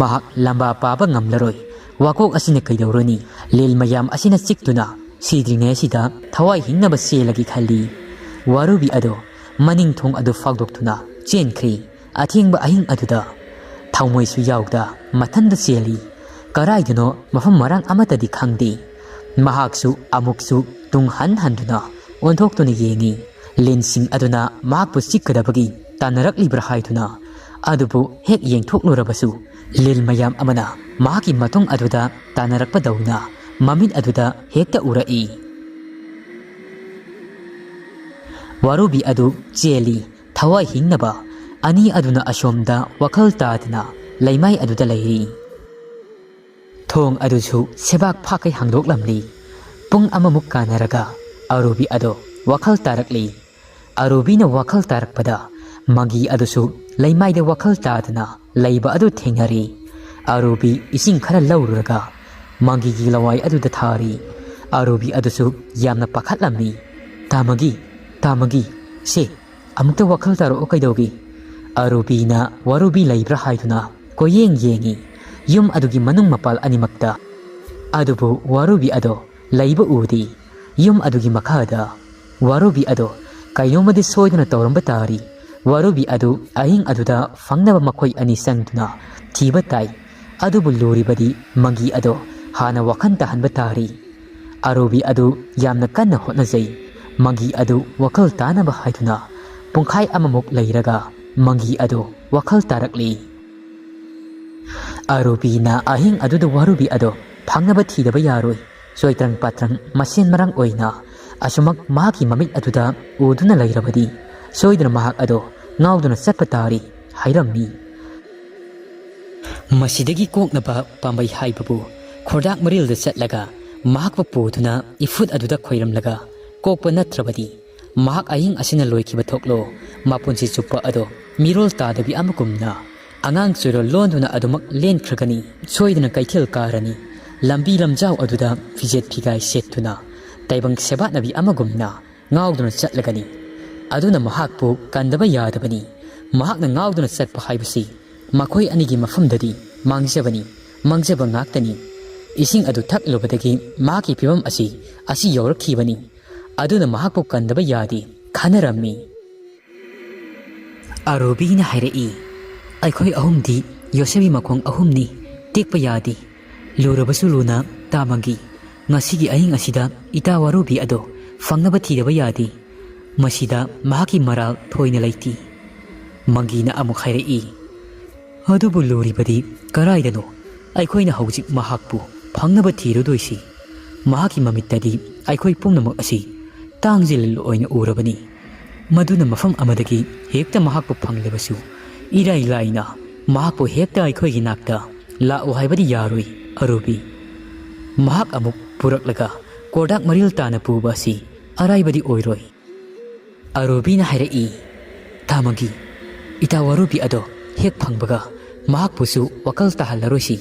ꯃꯍꯥꯛ ꯂꯝꯕꯥ ꯄꯥꯕ ꯉꯝꯂꯔꯣꯏ꯫ ꯋꯥꯀꯣꯛ ꯑꯁꯤꯅ ꯀꯩꯗꯧꯔꯨꯅꯤ? ꯂꯤꯟ ꯃꯌꯥꯝ ꯑꯁꯤꯅ ꯆꯤꯛꯇꯨꯅ ꯁꯤꯗ꯭ꯔꯤꯉꯩ ꯑꯁꯤꯗ ꯊꯋꯥꯏ ꯍꯤꯡꯅꯕ ꯆꯦꯜꯂꯒꯦ ꯈꯜꯂꯤ꯫ ꯋꯥꯔꯨꯕꯤ ꯑꯗꯨ ꯃꯅꯤꯡ ꯊꯣꯡ ꯑꯗꯨ ꯐꯥꯎꯗꯣꯛꯇꯨꯅ ꯆꯦꯟꯈ꯭ꯔꯤ꯫ ꯑꯊꯦꯡꯕ ꯑꯍꯤꯡ ꯑꯗꯨꯗ ꯊꯥꯎꯃꯩꯁꯨ ꯌꯥꯎꯗ ꯃꯊꯟꯗ ꯆꯦꯜꯂꯤ꯫ ꯀꯔꯥꯏꯗꯅꯣ ꯃꯐꯝ ꯃꯔꯥꯡ ꯑꯃꯠꯇꯗꯤ ꯈꯪꯗꯦ꯫ ꯃꯍꯥꯛꯁꯨ ꯑꯃꯨꯛꯁꯨ ꯇꯨꯡ ꯍꯟ ꯍꯟꯗꯨꯅ ꯑꯣꯟꯊꯣꯛꯇꯨꯅ ꯌꯦꯡꯉꯤ꯫ ꯂꯤꯟꯁꯤꯡ ꯑꯗꯨꯅ ꯃꯍꯥꯛꯄꯨ ꯆꯤꯛꯀꯗꯕꯒꯤ ꯇꯥꯟꯅꯔꯛꯂꯤꯕ꯭ꯔꯥ ꯍꯥꯏꯗꯨꯅ꯫ ꯑꯗꯨꯕꯨ ꯍꯦꯛ ꯌꯦꯡꯊꯣꯛꯂꯨꯔꯕꯁꯨ ꯂꯤꯟ ꯃꯌꯥꯝ ꯑꯃꯅ ꯃꯍꯥꯛꯀꯤ ꯃꯇꯨꯡ ꯑꯗꯨꯗ ꯇꯥꯟꯅꯔꯛꯄꯗꯧꯅ ꯃꯃꯤꯠ ꯑꯗꯨꯗ ꯍꯦꯛꯇ ꯎꯔꯛꯏ꯫ ꯋꯥꯔꯨꯕꯤ ꯑꯗꯨ ꯆꯦꯜꯂꯤ꯫ ꯊꯋꯥꯏ ꯍꯤꯡꯅꯕ ꯑꯅꯤ ꯑꯗꯨꯅ ꯑꯁꯣꯝꯗ ꯋꯥꯈꯜ ꯇꯥꯗꯅ ꯂꯩꯃꯥꯏ ꯑꯗꯨꯗ ꯂꯩꯔꯤ꯫ ꯊꯣꯡ ꯑꯗꯨꯁꯨ ꯁꯦꯕꯥꯛ ꯐꯥꯛꯀꯩ ꯍꯥꯡꯗꯣꯛꯂꯝꯂꯤ꯫ ꯄꯨꯡ ꯑꯃꯃꯨꯛ ꯀꯥꯟꯅꯔꯒ ꯑꯔꯨꯕꯤ ꯑꯗꯣ ꯋꯥꯈꯜ ꯇꯥꯔꯛꯂꯤ꯫ ꯑꯔꯨꯕꯤꯅ ꯋꯥꯈꯜ ꯇꯥꯔꯛꯄꯗ ꯃꯪꯒꯤ ꯑꯗꯨꯁꯨ ꯂꯩꯃꯥꯏꯗ ꯋꯥꯈꯜ ꯇꯥꯗꯅ ꯂꯩꯕ ꯑꯗꯨ ꯊꯦꯡꯅꯔꯤ꯫ ꯑꯔꯨꯕꯤ ꯏꯁꯤꯡ ꯈꯔ ꯂꯧꯔꯨꯔꯒ ꯃꯪꯒꯤꯒꯤ ꯂꯋꯥꯏ ꯑꯗꯨꯗ ꯊꯥꯔꯤ꯫ ꯑꯔꯨꯕꯤ ꯑꯗꯨꯁꯨ ꯌꯥꯝꯅ ꯄꯥꯈꯠꯂꯝꯃꯤ꯫ "ꯇꯥꯃꯒꯤ, ꯇꯥꯃꯒꯤ, ꯁꯦ, ꯑꯃꯨꯛꯇ ꯋꯥꯈꯜ ꯇꯥꯔꯛꯑꯣ ꯀꯩꯗꯧꯒꯦ?" ꯑꯔꯨꯕꯤꯅ ꯋꯥꯔꯨꯕꯤ ꯂꯩꯕ꯭ꯔꯥ ꯍꯥꯏꯗꯨꯅ ꯀꯣꯏꯌꯦꯡ ꯌꯦꯡꯉꯤ꯫ ꯌꯨꯝ ꯑꯗꯨꯒꯤ ꯃꯅꯨꯡ ꯃꯄꯥꯜ ꯑꯅꯤꯃꯛꯇ꯫ ꯑꯗꯨꯕꯨ ꯋꯥꯔꯨꯕꯤ ꯑꯗꯣ ꯂꯩꯕ ꯎꯗꯦ꯫ ꯌꯨꯝ ꯑꯗꯨꯒꯤ ꯃꯈꯥꯗ ꯋꯥꯔꯨꯕꯤ ꯑꯗꯣ ꯀꯩꯅꯣꯝꯃꯗꯤ ꯁꯣꯏꯗꯅ ꯇꯧꯔꯝꯕ ꯇꯥꯔꯤ꯫ ꯋꯥꯔꯨꯕꯤ ꯑꯗꯨ ꯑꯍꯤꯡ ꯑꯗꯨꯗ ꯐꯪꯅꯕ ꯃꯈꯣꯏ ꯑꯅꯤ ꯆꯪꯗꯨꯅ ꯊꯤꯕ ꯇꯥꯏ꯫ ꯑꯗꯨꯕꯨ ꯂꯨꯔꯤꯕꯗꯤ ꯃꯪꯒꯤ ꯑꯗꯣ ꯍꯥꯟꯅ ꯋꯥꯈꯜ ꯇꯥꯍꯟꯕ ꯇꯥꯔꯤ꯫ ꯑꯔꯨꯕꯤ ꯑꯗꯨ ꯌꯥꯝꯅ ꯀꯟꯅ ꯍꯣꯠꯅꯖꯩ꯫ ꯃꯪꯒꯤ ꯑꯗꯨ ꯋꯥꯈꯜ ꯇꯥꯅꯕ ꯍꯥꯏꯗꯨꯅ ꯄꯨꯡꯈꯥꯏ ꯑꯃꯃꯨꯛ ꯂꯩꯔꯒ ꯃꯪꯒꯤ ꯑꯗꯨ ꯋꯥꯈꯜ ꯇꯥꯔꯛꯂꯤ꯫ ꯑꯔꯨꯕꯤꯅ ꯑꯍꯤꯡ ꯑꯗꯨꯗ ꯋꯥꯔꯨꯕꯤ ꯑꯗꯣ ꯐꯪꯅꯕ ꯊꯤꯗꯕ ꯌꯥꯔꯣꯏ꯫ ꯆꯣꯏꯇ꯭ꯔꯪ ꯄꯥꯇ꯭ꯔꯪ ꯃꯁꯦꯟ ꯃꯔꯥꯡ ꯑꯣꯏꯅ ꯑꯁꯨꯃꯛ ꯃꯍꯥꯛꯀꯤ ꯃꯃꯤꯠ ꯑꯗꯨꯗ ꯎꯗꯨꯅ ꯂꯩꯔꯕꯗꯤ ꯁꯣꯏꯗꯅ ꯃꯍꯥꯛ ꯑꯗꯣ ꯉꯥꯎꯗꯨꯅ ꯆꯠꯄ ꯇꯥꯔꯤ ꯍꯥꯏꯔꯝꯃꯤ꯫ ꯃꯁꯤꯗꯒꯤ ꯀꯣꯛꯅꯕ ꯄꯥꯝꯕꯩ ꯍꯥꯏꯕꯕꯨ ꯈꯣꯔꯗꯥꯛ ꯃꯔꯤꯜꯗ ꯆꯠꯂꯒ ꯃꯍꯥꯛꯄꯨ ꯄꯨꯗꯨꯅ ꯏꯐꯨꯠ ꯑꯗꯨꯗ ꯈꯣꯏꯔꯝꯂꯒ ꯀꯣꯛꯄ ꯅꯠꯇ꯭ꯔꯕꯗꯤ ꯃꯍꯥꯛ ꯑꯍꯤꯡ ꯑꯁꯤꯅ ꯂꯣꯏꯈꯤꯕ ꯊꯣꯛꯂꯣ, ꯃꯄꯨꯟꯁꯤ ꯆꯨꯞꯄ ꯑꯗꯣ ꯃꯤꯔꯣꯜ ꯇꯥꯗꯕꯤ ꯑꯃꯒꯨꯝꯅ ꯑꯉꯥꯡ ꯆꯣꯏꯔꯣꯜ ꯂꯣꯟꯗꯨꯅ ꯑꯗꯨꯃꯛ ꯂꯦꯟꯈ꯭ꯔꯒꯅꯤ꯫ ꯁꯣꯏꯗꯅ ꯀꯩꯊꯦꯜ ꯀꯥꯔꯅꯤ꯫ ꯂꯝꯕꯤ ꯂꯝꯖꯥꯎ ꯑꯗꯨꯗ ꯐꯤꯖꯦꯠ ꯐꯤꯒꯥꯏ ꯁꯦꯠꯇꯨꯅ ꯇꯥꯏꯕꯪ ꯁꯦꯕꯥꯠꯅꯕꯤ ꯑꯃꯒꯨꯝꯅ ꯉꯥꯎꯗꯨꯅ ꯆꯠꯂꯒꯅꯤ꯫ ꯑꯗꯨꯅ ꯃꯍꯥꯛꯄꯨ ꯀꯟꯗꯕ ꯌꯥꯗꯕꯅꯤ꯫ ꯃꯍꯥꯛꯅ ꯉꯥꯎꯗꯨꯅ ꯆꯠꯄ ꯍꯥꯏꯕꯁꯤ ꯃꯈꯣꯏ ꯑꯅꯤꯒꯤ ꯃꯐꯝꯗꯗꯤ ꯃꯥꯡꯖꯕꯅꯤ, ꯃꯥꯡꯖꯕ ꯉꯥꯛꯇꯅꯤ꯫ ꯏꯁꯤꯡ ꯑꯗꯨ ꯊꯛꯂꯨꯕꯗꯒꯤ ꯃꯍꯥꯛꯀꯤ ꯐꯤꯕꯝ ꯑꯁꯤ, ꯑꯁꯤ ꯌꯧꯔꯛꯈꯤꯕꯅꯤ꯫ ꯑꯗꯨꯅ ꯃꯍꯥꯛꯄꯨ ꯀꯟꯗꯕ ꯌꯥꯗꯦ ꯈꯟꯅꯔꯝꯃꯤ꯫ ꯑꯔꯨꯕꯤꯅ ꯍꯥꯏꯔꯛꯏ, "ꯑꯩꯈꯣꯏ ꯑꯍꯨꯝꯗꯤ ꯌꯣꯠꯁꯕꯤ ꯃꯈꯣꯡ ꯑꯍꯨꯝꯅꯤ, ꯇꯦꯛꯄ ꯌꯥꯗꯦ꯫ ꯂꯨꯔꯕꯁꯨ ꯂꯨꯅ, ꯇꯥꯃꯪꯒꯤ, ꯉꯁꯤꯒꯤ ꯑꯍꯤꯡ ꯑꯁꯤꯗ ꯏꯇꯥ ꯋꯥꯔꯨꯕꯤ ꯑꯗꯣ ꯐꯪꯅꯕ ꯊꯤꯗꯕ ꯌꯥꯗꯦ꯫" ꯃꯁꯤꯗ ꯃꯍꯥꯛꯀꯤ ꯃꯔꯥꯜ ꯊꯣꯏꯅ ꯂꯩꯇꯦ꯫ ꯃꯪꯒꯤꯅ ꯑꯃꯨꯛ ꯍꯥꯏꯔꯛꯏ, "ꯑꯗꯨꯕꯨ ꯂꯨꯔꯤꯕꯗꯤ ꯀꯔꯥꯏꯗꯅꯣ? ꯑꯩꯈꯣꯏꯅ ꯍꯧꯖꯤꯛ ꯃꯍꯥꯛꯄꯨ ꯐꯪꯅꯕ ꯊꯤꯔꯨꯗꯣꯏꯁꯤ꯫ ꯃꯍꯥꯛꯀꯤ ꯃꯃꯤꯠꯇꯗꯤ ꯑꯩꯈꯣꯏ ꯄꯨꯝꯅꯃꯛ ꯑꯁꯤ ꯇꯥꯡꯖꯤꯜ ꯑꯣꯏꯅ ꯎꯔꯕꯅꯤ꯫ ꯃꯗꯨꯅ ꯃꯐꯝ ꯑꯃꯗꯒꯤ ꯍꯦꯛꯇ ꯃꯍꯥꯛꯄꯨ ꯐꯪꯂꯕꯁꯨ ꯏꯔꯥꯏ ꯂꯥꯏꯅ ꯃꯍꯥꯛꯄꯨ ꯍꯦꯛꯇ ꯑꯩꯈꯣꯏꯒꯤ ꯅꯥꯛꯇ ꯂꯥꯛꯎ ꯍꯥꯏꯕꯗꯤ ꯌꯥꯔꯣꯏ ꯑꯔꯨꯕꯤ꯫ ꯃꯍꯥꯛ ꯑꯃꯨꯛ ꯄꯨꯔꯛꯂꯒ ꯀꯣꯔꯗꯥꯛ ꯃꯔꯤꯜ ꯇꯥꯅ ꯄꯨꯕ ꯑꯁꯤ ꯑꯔꯥꯏꯕꯗꯤ ꯑꯣꯏꯔꯣꯏ꯫" ꯑꯔꯨꯕꯤꯅ ꯍꯥꯏꯔꯛꯏ, "ꯇꯥꯃꯪꯒꯤ, ꯏꯇꯥ ꯋꯥꯔꯨꯕꯤ ꯑꯗꯣ ꯍꯦꯛ ꯐꯪꯕꯒ ꯃꯍꯥꯛꯄꯨꯁꯨ ꯋꯥꯈꯜ ꯇꯥꯍꯜꯂꯔꯣꯏꯁꯤ꯫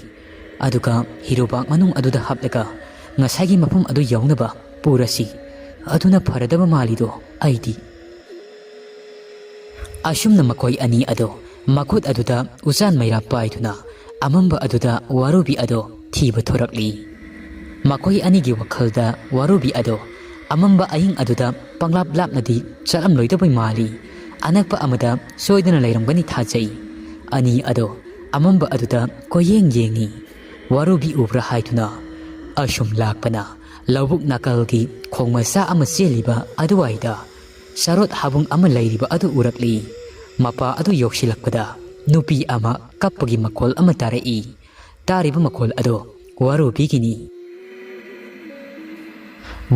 ꯑꯗꯨꯒ ꯍꯤꯔꯨꯕꯥꯛ ꯃꯅꯨꯡ ꯑꯗꯨꯗ ꯍꯥꯞꯂꯒ ꯉꯁꯥꯏꯒꯤ ꯃꯐꯝ ꯑꯗꯨ ꯌꯧꯅꯕ ꯄꯨꯔꯁꯤ꯫ ꯑꯗꯨꯅ ꯐꯔꯗꯕ ꯃꯥꯜꯂꯤꯗꯣ ꯑꯩꯗꯤ꯫" ꯑꯁꯨꯝꯅ ꯃꯈꯣꯏ ꯑꯅꯤ ꯑꯗꯣ ꯃꯈꯨꯠ ꯑꯗꯨꯗ ꯎꯆꯥꯟ ꯃꯩꯔꯥ ꯄꯥꯏꯗꯨꯅ ꯑꯃꯝꯕ ꯑꯗꯨꯗ ꯋꯥꯔꯨꯕꯤ ꯑꯗꯣ ꯊꯤꯕ ꯊꯣꯔꯛꯂꯤ꯫ ꯃꯈꯣꯏ ꯑꯅꯤꯒꯤ ꯋꯥꯈꯜꯗ ꯋꯥꯔꯨꯕꯤ ꯑꯗꯣ ꯑꯃꯝꯕ ꯑꯍꯤꯡ ꯑꯗꯨꯗ ꯄꯪꯂꯥꯞ ꯂꯥꯞꯅꯗꯤ ꯆꯠꯂꯝꯂꯣꯏꯗꯕꯩ ꯃꯥꯜꯂꯤ꯫ ꯑꯅꯛꯄ ꯑꯃꯗ ꯁꯣꯏꯗꯅ ꯂꯩꯔꯝꯒꯅꯤ ꯊꯥꯖꯩ꯫ ꯑꯅꯤ ꯑꯗꯣ ꯑꯃꯝꯕ ꯑꯗꯨꯗ ꯀꯣꯏꯌꯦꯡ ꯌꯦꯡꯉꯤ꯫ ꯋꯥꯔꯨꯕꯤ ꯎꯕ꯭ꯔꯥ ꯍꯥꯏꯗꯨꯅ꯫ ꯑꯁꯨꯝ ꯂꯥꯛꯄꯅ ꯂꯧꯕꯨꯛ ꯅꯥꯀꯜꯒꯤ ꯈꯣꯡ ꯃꯆꯥ ꯑꯃ ꯆꯦꯜꯂꯤꯕ ꯑꯗꯨꯋꯥꯏꯗ ꯆꯔꯣꯠ ꯍꯥꯕꯨꯡ ꯑꯃ ꯂꯩꯔꯤꯕ ꯑꯗꯨ ꯎꯔꯛꯂꯤ꯫ ꯃꯄꯥ ꯑꯗꯨ ꯌꯧꯁꯤꯜꯂꯛꯄꯗ ꯅꯨꯄꯤ ꯑꯃ ꯀꯞꯄꯒꯤ ꯃꯈꯣꯜ ꯑꯃ ꯇꯥꯔꯛꯏ꯫ ꯇꯥꯔꯤꯕ ꯃꯈꯣꯜ ꯑꯗꯨ ꯋꯥꯔꯨꯕꯤꯒꯤꯅꯤ꯫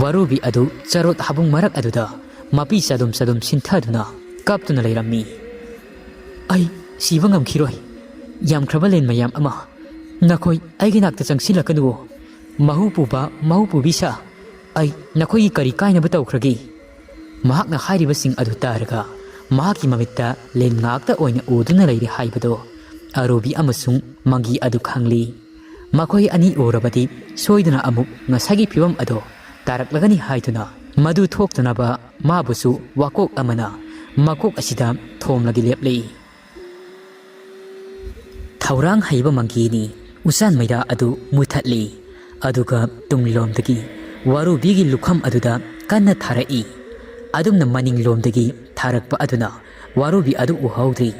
ꯋꯥꯔꯨꯕꯤ ꯑꯗꯨ ꯆꯔꯣꯠ ꯍꯥꯕꯨꯡ ꯃꯔꯛ ꯑꯗꯨꯗ ꯃꯄꯤ ꯆꯗꯨꯝ ꯆꯗꯨꯝ ꯁꯤꯟꯊꯗꯨꯅ ꯀꯞꯇꯨꯅ ꯂꯩꯔꯝꯃꯤ꯫ "ꯑꯩ ꯁꯤꯕ ꯉꯝꯈꯤꯔꯣꯏ꯫ ꯌꯥꯝꯈ꯭ꯔꯕ ꯂꯦꯟ ꯃꯌꯥꯝ ꯑꯃ꯫ ꯅꯈꯣꯏ ꯑꯩꯒꯤ ꯅꯥꯛꯇ ꯆꯪꯁꯤꯜꯂꯛꯀꯅꯨꯋꯣ꯫ ꯃꯍꯨ ꯄꯨꯕ, ꯃꯍꯨ ꯄꯨꯕꯤ ꯁꯥ, ꯑꯩ ꯅꯈꯣꯏꯒꯤ ꯀꯔꯤ ꯀꯥꯏꯅꯕ ꯇꯧꯈ꯭ꯔꯒꯦ? ꯃꯍꯥꯛꯅ ꯍꯥꯏꯔꯤꯕꯁꯤꯡ ꯑꯗꯨ ꯇꯥꯔꯒ ꯃꯍꯥꯛꯀꯤ ꯃꯃꯤꯠꯇ ꯂꯤꯟ ꯉꯥꯛꯇ ꯑꯣꯏꯅ ꯎꯗꯨꯅ ꯂꯩꯔꯦ ꯍꯥꯏꯕꯗꯣ ꯑꯔꯨꯕꯤ ꯑꯃꯁꯨꯡ ꯃꯪꯒꯤ ꯑꯗꯨ ꯈꯪꯂꯤ꯫ ꯃꯈꯣꯏ ꯑꯅꯤ ꯎꯔꯕꯗꯤ ꯁꯣꯏꯗꯅ ꯑꯃꯨꯛ ꯉꯁꯥꯏꯒꯤ ꯐꯤꯕꯝ ꯑꯗꯣ ꯇꯥꯔꯛꯂꯒꯅꯤ ꯍꯥꯏꯗꯨꯅ ꯃꯗꯨ ꯊꯣꯛꯇꯅꯕ ꯃꯥꯕꯨꯁꯨ ꯋꯥꯀꯣꯛ ꯑꯃꯅ ꯃꯀꯣꯛ ꯑꯁꯤꯗ ꯊꯣꯝꯂꯒ ꯂꯦꯞꯂꯤ꯫ ꯊꯧꯔꯥꯡ ꯍꯩꯕ ꯃꯪꯒꯤꯅꯤ ꯎꯆꯥꯟ ꯃꯩꯔꯥ ꯑꯗꯨ ꯃꯨꯊꯠꯂꯤ꯫ ꯑꯗꯨꯒ ꯇꯨꯡꯂꯣꯝꯗꯒꯤ ꯋꯥꯔꯨꯕꯤꯒꯤ ꯂꯨꯈꯝ ꯑꯗꯨꯗ ꯀꯟꯅ ꯊꯥꯔꯛꯏ꯫ ꯑꯗꯨꯝꯅ ꯃꯅꯤꯡꯂꯣꯝꯗꯒꯤ ꯊꯥꯔꯛꯄ ꯑꯗꯨꯅ ꯋꯥꯔꯨꯕꯤ ꯑꯗꯨ ꯎꯍꯧꯗ꯭ꯔꯤ꯫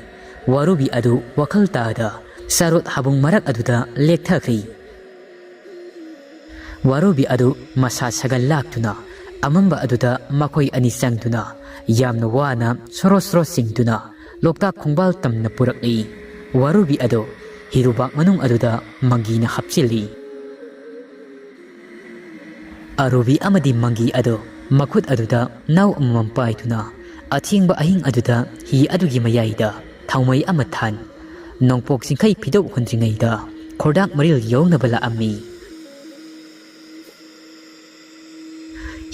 ꯋꯥꯔꯨꯕꯤ ꯑꯗꯨ ꯋꯥꯈꯜ ꯇꯥꯗ ꯆꯥꯔꯣꯠ ꯍꯥꯕꯨꯡ ꯃꯔꯛ ꯑꯗꯨꯗ ꯂꯦꯛꯊꯈ꯭ꯔꯤ꯫ ꯋꯥꯔꯨꯕꯤ ꯑꯗꯨ ꯃꯁꯥ ꯁꯥꯒꯠ ꯂꯥꯛꯇꯨꯅ ꯑꯃꯝꯕ ꯑꯗꯨꯗ ꯃꯈꯣꯏ ꯑꯅꯤ ꯆꯪꯗꯨꯅ ꯌꯥꯝꯅ ꯋꯥꯅ ꯁꯣꯔꯣ ꯁꯣꯔꯣ ꯆꯤꯡꯗꯨꯅ ꯂꯣꯛꯇꯥꯛ ꯈꯣꯡꯕꯥꯜ ꯇꯝꯅ ꯄꯨꯔꯛꯂꯤ꯫ ꯋꯥꯔꯨꯕꯤ ꯑꯗꯨ ꯍꯤꯔꯨꯕꯥꯛ ꯃꯅꯨꯡ ꯑꯗꯨꯗ ꯃꯪꯒꯤꯅ ꯍꯥꯞꯆꯤꯜꯂꯤ꯫ ꯑꯔꯨꯕꯤ ꯑꯃꯗꯤ ꯃꯪꯒꯤ ꯑꯗꯨ ꯃꯈꯨꯠ ꯑꯗꯨꯗ ꯅꯥꯎ ꯑꯃꯃꯝ ꯄꯥꯏꯗꯨꯅ ꯑꯊꯦꯡꯕ ꯑꯍꯤꯡ ꯑꯗꯨꯗ ꯍꯤ ꯑꯗꯨꯒꯤ ꯃꯌꯥꯏꯗ ꯊꯥꯎꯃꯩ ꯑꯃ ꯊꯥꯟ꯫ ꯅꯣꯡꯄꯣꯛ ꯆꯤꯡꯈꯩ ꯐꯤꯗꯣꯛ ꯍꯨꯟꯗ꯭ꯔꯤꯉꯩꯗ ꯈꯣꯔꯗꯥꯛ ꯃꯔꯤꯜ ꯌꯧꯅꯕ ꯂꯥꯛꯑꯝꯃꯤ꯫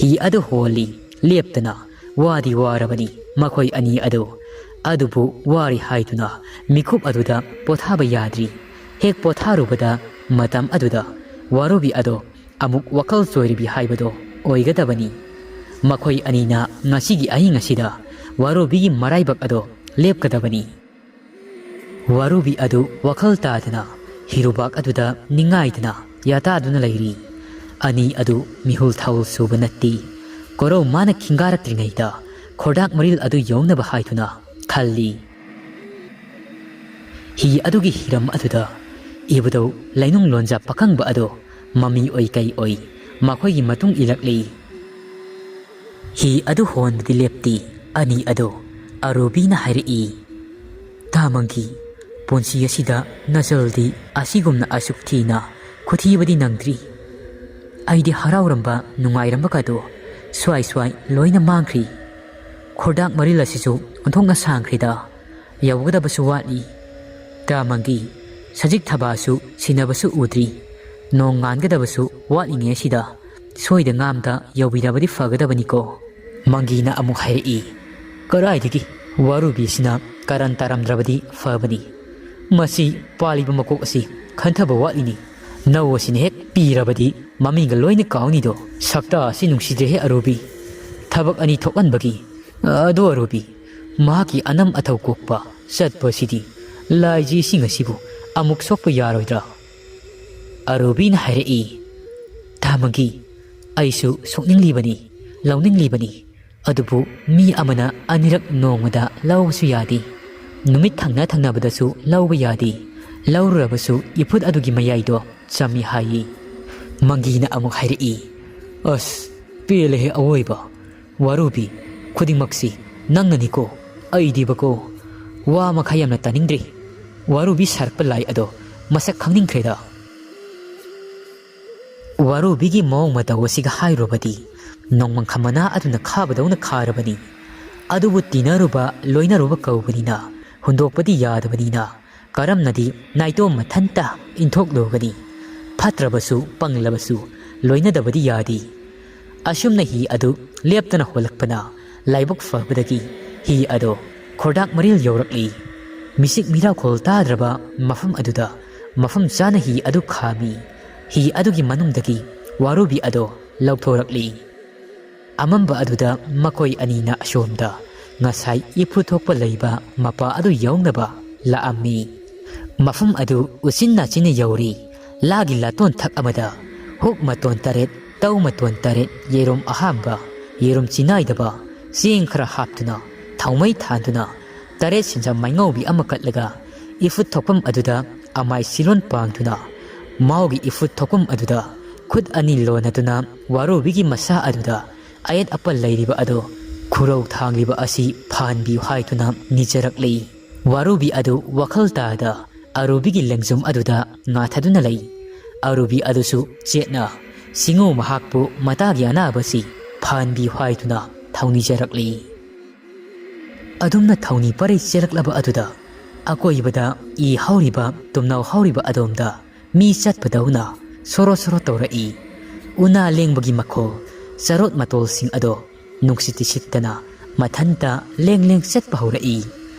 ꯍꯤ ꯑꯗꯨ ꯍꯣꯜꯂꯤ ꯂꯦꯞꯇꯅ꯫ ꯋꯥꯗꯤ ꯋꯥꯔꯕꯅꯤ ꯃꯈꯣꯏ ꯑꯅꯤ ꯑꯗꯨ꯫ ꯑꯗꯨꯕꯨ ꯋꯥꯔꯤ ꯍꯥꯏꯗꯨꯅ ꯃꯤꯀꯨꯞ ꯑꯗꯨꯗ ꯄꯣꯊꯥꯕ ꯌꯥꯗ꯭ꯔꯤ꯫ ꯍꯦꯛ ꯄꯣꯊꯥꯔꯨꯕꯗ ꯃꯇꯝ ꯑꯗꯨꯗ ꯋꯥꯔꯨꯕꯤ ꯑꯗꯣ ꯑꯃꯨꯛ ꯋꯥꯈꯜ ꯆꯣꯏꯔꯕꯤ ꯍꯥꯏꯕꯗꯣ ꯑꯣꯏꯒꯗꯕꯅꯤ꯫ ꯃꯈꯣꯏ ꯑꯅꯤꯅ ꯉꯁꯤꯒꯤ ꯑꯍꯤꯡ ꯑꯁꯤꯗ ꯋꯥꯔꯨꯕꯤꯒꯤ ꯃꯔꯥꯏꯕꯛ ꯑꯗꯣ ꯂꯦꯞꯀꯗꯕꯅꯤ꯫ ꯋꯥꯔꯨꯕꯤ ꯑꯗꯨ ꯋꯥꯈꯜ ꯇꯥꯗꯅ ꯍꯤꯔꯨꯕꯥꯛ ꯑꯗꯨꯗ ꯅꯤꯡꯉꯥꯏꯗꯅ ꯌꯥꯇꯥꯗꯨꯅ ꯂꯩꯔꯤ꯫ ꯑꯅꯤ ꯑꯗꯨ ꯃꯤꯍꯨꯜ ꯊꯥꯎꯜ ꯁꯨꯕ ꯅꯠꯇꯦ꯫ ꯀꯣꯔꯧ ꯃꯥꯅ ꯈꯤꯡꯒꯥꯔꯛꯇ꯭ꯔꯤꯉꯩꯗ ꯈꯣꯔꯗꯥꯛ ꯃꯔꯤꯜ ꯑꯗꯨ ꯌꯧꯅꯕ ꯍꯥꯏꯗꯨꯅ ꯈꯜꯂꯤ꯫ ꯍꯤ ꯑꯗꯨꯒꯤ ꯍꯤꯔꯝ ꯑꯗꯨꯗ ꯏꯕꯨꯙꯧ ꯂꯩꯅꯨꯡ ꯂꯣꯟꯖꯥ ꯄꯥꯈꯪꯕ ꯑꯗꯣ ꯃꯃꯤ ꯑꯣꯏ ꯀꯩ ꯑꯣꯏ ꯃꯈꯣꯏꯒꯤ ꯃꯇꯨꯡ ꯏꯜꯂꯛꯂꯤ꯫ ꯍꯤ ꯑꯗꯨ ꯍꯣꯟꯕꯗꯤ ꯂꯦꯞꯇꯦ꯫ ꯑꯅꯤ ꯑꯗꯣ ꯑꯔꯨꯕꯤꯅ ꯍꯥꯏꯔꯛꯏ, "ꯇꯥ ꯃꯪꯒꯤ, ꯄꯨꯟꯁꯤ ꯑꯁꯤꯗ ꯅꯆꯜꯗꯤ ꯑꯁꯤꯒꯨꯝꯅ ꯑꯁꯨꯛ ꯊꯤꯅ ꯈꯨꯊꯤꯕꯗꯤ ꯅꯪꯗ꯭ꯔꯤ꯫ ꯑꯩꯗꯤ ꯍꯔꯥꯎꯔꯝꯕ ꯅꯨꯡꯉꯥꯏꯔꯝꯕꯒꯗꯣ ꯁ꯭ꯋꯥꯏ ꯁ꯭ꯋꯥꯏ ꯂꯣꯏꯅ ꯃꯥꯡꯈ꯭ꯔꯤ꯫ ꯈꯣꯔꯗꯥꯛ ꯃꯔꯤꯜ ꯑꯁꯤꯁꯨ ꯑꯣꯟꯊꯣꯛꯅ ꯁꯥꯡꯈ꯭ꯔꯦꯗ꯫ ꯌꯧꯒꯗꯕꯁꯨ ꯋꯥꯠꯂꯤ꯫ ꯇꯥ ꯃꯪꯒꯤ, ꯁꯖꯤꯛ ꯊꯕꯥꯁꯨ ꯁꯤꯟꯅꯕꯁꯨ ꯎꯗ꯭ꯔꯤ꯫ ꯅꯣꯡ ꯉꯥꯟꯒꯗꯕꯁꯨ ꯋꯥꯠꯂꯤꯉꯩꯁꯤꯗ ꯁꯣꯏꯗ ꯉꯥꯝꯗ ꯌꯧꯕꯤꯔꯕꯗꯤ ꯐꯒꯗꯕꯅꯤꯀꯣ꯫ ꯃꯪꯒꯤꯅ ꯑꯃꯨꯛ ꯍꯥꯏꯔꯛꯏ, "ꯀꯗꯥꯏꯗꯒꯤ? ꯋꯥꯔꯨꯕꯤꯁꯤꯅ ꯀꯔꯟ ꯇꯥꯔꯝꯗ꯭ꯔꯕꯗꯤ ꯐꯕꯅꯤ꯫ ꯃꯁꯤ ꯄꯥꯜꯂꯤꯕ ꯃꯀꯣꯛ ꯑꯁꯤ ꯈꯟꯊꯕ ꯋꯥꯠꯂꯤꯅꯤ꯫ ꯅꯧ ꯑꯁꯤꯅ ꯍꯦꯛ ꯄꯤꯔꯕꯗꯤ ꯃꯃꯤꯡꯒ ꯂꯣꯏꯅ ꯀꯥꯎꯅꯤꯗꯣ꯫ ꯁꯛꯇꯥ ꯑꯁꯤ ꯅꯨꯡꯁꯤꯗ꯭ꯔꯦꯍꯦ ꯑꯔꯨꯕꯤ꯫ ꯊꯕꯛ ꯑꯅꯤ ꯊꯣꯛꯍꯟꯕꯒꯤ꯫ ꯑꯗꯣ ꯑꯔꯨꯕꯤ, ꯃꯍꯥꯛꯀꯤ ꯑꯅꯝ ꯑꯊꯧ ꯀꯣꯛꯄ ꯆꯠꯄꯁꯤꯗꯤ ꯂꯥꯏꯖꯤ ꯏꯁꯤꯡ ꯑꯁꯤꯕꯨ ꯑꯃꯨꯛ ꯁꯣꯛꯄ ꯌꯥꯔꯣꯏꯗ꯭ꯔꯥ?" ꯑꯔꯨꯕꯤꯅ ꯍꯥꯏꯔꯛꯏ, "ꯊꯥꯃꯒꯤ, ꯑꯩꯁꯨ ꯁꯣꯛꯅꯤꯡꯂꯤꯕꯅꯤ, ꯂꯧꯅꯤꯡꯂꯤꯕꯅꯤ꯫ ꯑꯗꯨꯕꯨ ꯃꯤ ꯑꯃꯅ ꯑꯅꯤꯔꯛ ꯅꯣꯡꯃꯗ ꯂꯧꯕꯁꯨ ꯌꯥꯗꯦ꯫ ꯅꯨꯃꯤꯠ ꯊꯪꯅ ꯊꯪꯅꯕꯗꯁꯨ ꯂꯧꯕ ꯌꯥꯗꯦ꯫ ꯂꯧꯔꯨꯔꯕꯁꯨ ꯏꯐꯨꯠ ꯑꯗꯨꯒꯤ ꯃꯌꯥꯏꯗꯣ ꯆꯝꯃꯤ ꯍꯥꯏꯌꯦ꯫" ꯃꯪꯒꯤꯅ ꯑꯃꯨꯛ ꯍꯥꯏꯔꯛꯏ, "ꯑꯁ, ꯄꯦꯜꯂꯦꯍꯦ ꯑꯋꯣꯏꯕ꯫ ꯋꯥꯔꯨꯕꯤ, ꯈꯨꯗꯤꯡꯃꯛꯁꯤ ꯅꯪꯅꯅꯤꯀꯣ, ꯑꯩꯗꯤꯕꯀꯣ꯫ ꯋꯥ ꯃꯈꯥ ꯌꯥꯝꯅ ꯇꯥꯅꯤꯡꯗ꯭ꯔꯤ꯫ ꯋꯥꯔꯨꯕꯤ ꯁꯥꯔꯛꯄ ꯂꯥꯏ ꯑꯗꯣ ꯃꯁꯛ ꯈꯪꯅꯤꯡꯈ꯭ꯔꯦꯗ꯫" ꯋꯥꯔꯨꯕꯤꯒꯤ ꯃꯑꯣꯡ ꯃꯇꯧ ꯑꯁꯤꯒ ꯍꯥꯏꯔꯨꯔꯕꯗꯤ ꯅꯣꯡꯃꯪꯈꯥ ꯃꯅꯥ ꯑꯗꯨꯅ ꯈꯥꯕꯗꯧꯅ ꯈꯥꯔꯕꯅꯤ꯫ ꯑꯗꯨꯕꯨ ꯇꯤꯟꯅꯔꯨꯕ, ꯂꯣꯏꯅꯔꯨꯕ ꯀꯧꯕꯅꯤꯅ ꯍꯨꯟꯗꯣꯛꯄꯗꯤ ꯌꯥꯗꯕꯅꯤꯅ ꯀꯔꯝꯅꯗꯤ ꯅꯥꯏꯇꯣꯝ ꯃꯊꯟꯇ ꯏꯟꯊꯣꯛꯂꯨꯒꯅꯤ? ꯐꯠꯇ꯭ꯔꯕꯁꯨ ꯄꯪꯂꯕꯁꯨ ꯂꯣꯏꯅꯗꯕꯗꯤ ꯌꯥꯗꯦ꯫ ꯑꯁꯨꯝꯅ ꯍꯤ ꯑꯗꯨ ꯂꯦꯞꯇꯅ ꯍꯣꯜꯂꯛꯄꯅ ꯂꯥꯏꯕꯛ ꯐꯕꯗꯒꯤ ꯍꯤ ꯑꯗꯣ ꯈꯣꯔꯗꯥꯛ ꯃꯔꯤꯜ ꯌꯧꯔꯛꯂꯤ꯫ ꯃꯤꯁꯤꯛ ꯃꯤꯔꯥꯎꯈꯣꯜ ꯇꯥꯗ꯭ꯔꯕ ꯃꯐꯝ ꯑꯗꯨꯗ ꯃꯐꯝ ꯆꯥꯅ ꯍꯤ ꯑꯗꯨ ꯈꯥꯝꯃꯤ꯫ ꯍꯤ ꯑꯗꯨꯒꯤ ꯃꯅꯨꯡꯗꯒꯤ ꯋꯥꯔꯨꯕꯤ ꯑꯗꯣ ꯂꯧꯊꯣꯔꯛꯂꯤ꯫ ꯑꯃꯝꯕ ꯑꯗꯨꯗ ꯃꯈꯣꯏ ꯑꯅꯤꯅ ꯑꯁꯣꯝꯗ ꯉꯁꯥꯏ ꯏꯐꯨꯠ ꯊꯣꯛꯄ ꯂꯩꯕ ꯃꯄꯥ ꯑꯗꯨ ꯌꯧꯅꯕ ꯂꯥꯛꯑꯝꯃꯤ꯫ ꯃꯐꯝ ꯑꯗꯨ ꯎꯆꯤꯟ ꯅꯥꯆꯤꯟꯅ ꯌꯧꯔꯤ꯫ ꯂꯥꯒꯤ ꯂꯥꯇꯣꯟ ꯊꯛ ꯑꯃꯗ ꯍꯨꯛ ꯃꯇꯣꯟ ꯇꯔꯦꯠ, ꯇꯧ ꯃꯇꯣꯟ ꯇꯔꯦꯠ, ꯌꯦꯔꯨꯝ ꯑꯍꯥꯝꯕ, ꯌꯦꯔꯨꯝ ꯆꯤꯅꯥꯏꯗꯕ, ꯆꯦꯡ ꯈꯔ ꯍꯥꯞꯇꯨꯅ, ꯊꯥꯎꯃꯩ ꯊꯥꯟꯗꯨꯅ, ꯇꯔꯦꯠ ꯁꯦꯟꯖꯥ ꯃꯥꯏꯉꯧꯕꯤ ꯑꯃ ꯀꯠꯂꯒ, ꯏꯐꯨꯠ ꯊꯣꯛꯐꯝ ꯑꯗꯨꯗ ꯑꯃꯥꯏ ꯁꯤꯂꯣꯟ ꯄꯥꯡꯗꯨꯅ, ꯃꯥꯎꯒꯤ ꯏꯐꯨꯠ ꯊꯣꯛꯐꯝ ꯑꯗꯨꯗ ꯈꯨꯠ ꯑꯅꯤ ꯂꯣꯟꯅꯗꯨꯅ ꯋꯥꯔꯨꯕꯤꯒꯤ ꯃꯁꯥ ꯑꯗꯨꯗ ꯑꯌꯦꯠ ꯑꯄꯟ ꯂꯩꯔꯤꯕ ꯑꯗꯨ ꯈꯨꯔꯧ ꯊꯥꯡꯂꯤꯕ ꯑꯁꯤ ꯐꯍꯟꯕꯤꯌꯨ ꯍꯥꯏꯗꯨꯅ ꯅꯤꯖꯔꯛꯂꯤ꯫ ꯋꯥꯔꯨꯕꯤ ꯑꯗꯨ ꯋꯥꯈꯜ ꯇꯥꯗ ꯑꯔꯨꯕꯤꯒꯤ ꯂꯦꯡꯖꯨꯝ ꯑꯗꯨꯗ ꯉꯥꯊꯗꯨꯅ ꯂꯩ꯫ ꯑꯔꯨꯕꯤ ꯑꯗꯨꯁꯨ ꯆꯦꯠꯅ ꯁꯤꯡꯉꯨ ꯃꯍꯥꯛꯄꯨ ꯃꯇꯥꯒꯤ ꯑꯅꯥꯕꯁꯤ ꯐꯍꯟꯕꯤꯌꯨ ꯍꯥꯏꯗꯨꯅ ꯊꯧꯅꯤꯖꯔꯛꯂꯤ꯫ ꯑꯗꯨꯝꯅ ꯊꯧꯅꯤ ꯄꯔꯩ ꯆꯦꯜꯂꯛꯂꯕ ꯑꯗꯨꯗ ꯑꯀꯣꯏꯕꯗ ꯏ ꯍꯧꯔꯤꯕ, ꯇꯨꯝꯅꯧ ꯍꯧꯔꯤꯕ ꯑꯗꯣꯝꯗ ꯃꯤ ꯆꯠꯄꯗꯧꯅ ꯁꯣꯔꯣ ꯁꯣꯔꯣ ꯇꯧꯔꯛꯏ꯫ ꯎꯅꯥ ꯂꯦꯡꯕꯒꯤ ꯃꯈꯣꯜ, ꯆꯔꯣꯠ ꯃꯇꯣꯜꯁꯤꯡ ꯑꯗꯣ ꯅꯨꯡꯁꯤꯠꯇꯤ ꯁꯤꯠꯇꯅ ꯃꯊꯟꯇ ꯂꯦꯡ ꯂꯦꯡ ꯆꯠꯄ ꯍꯧꯔꯛꯏ꯫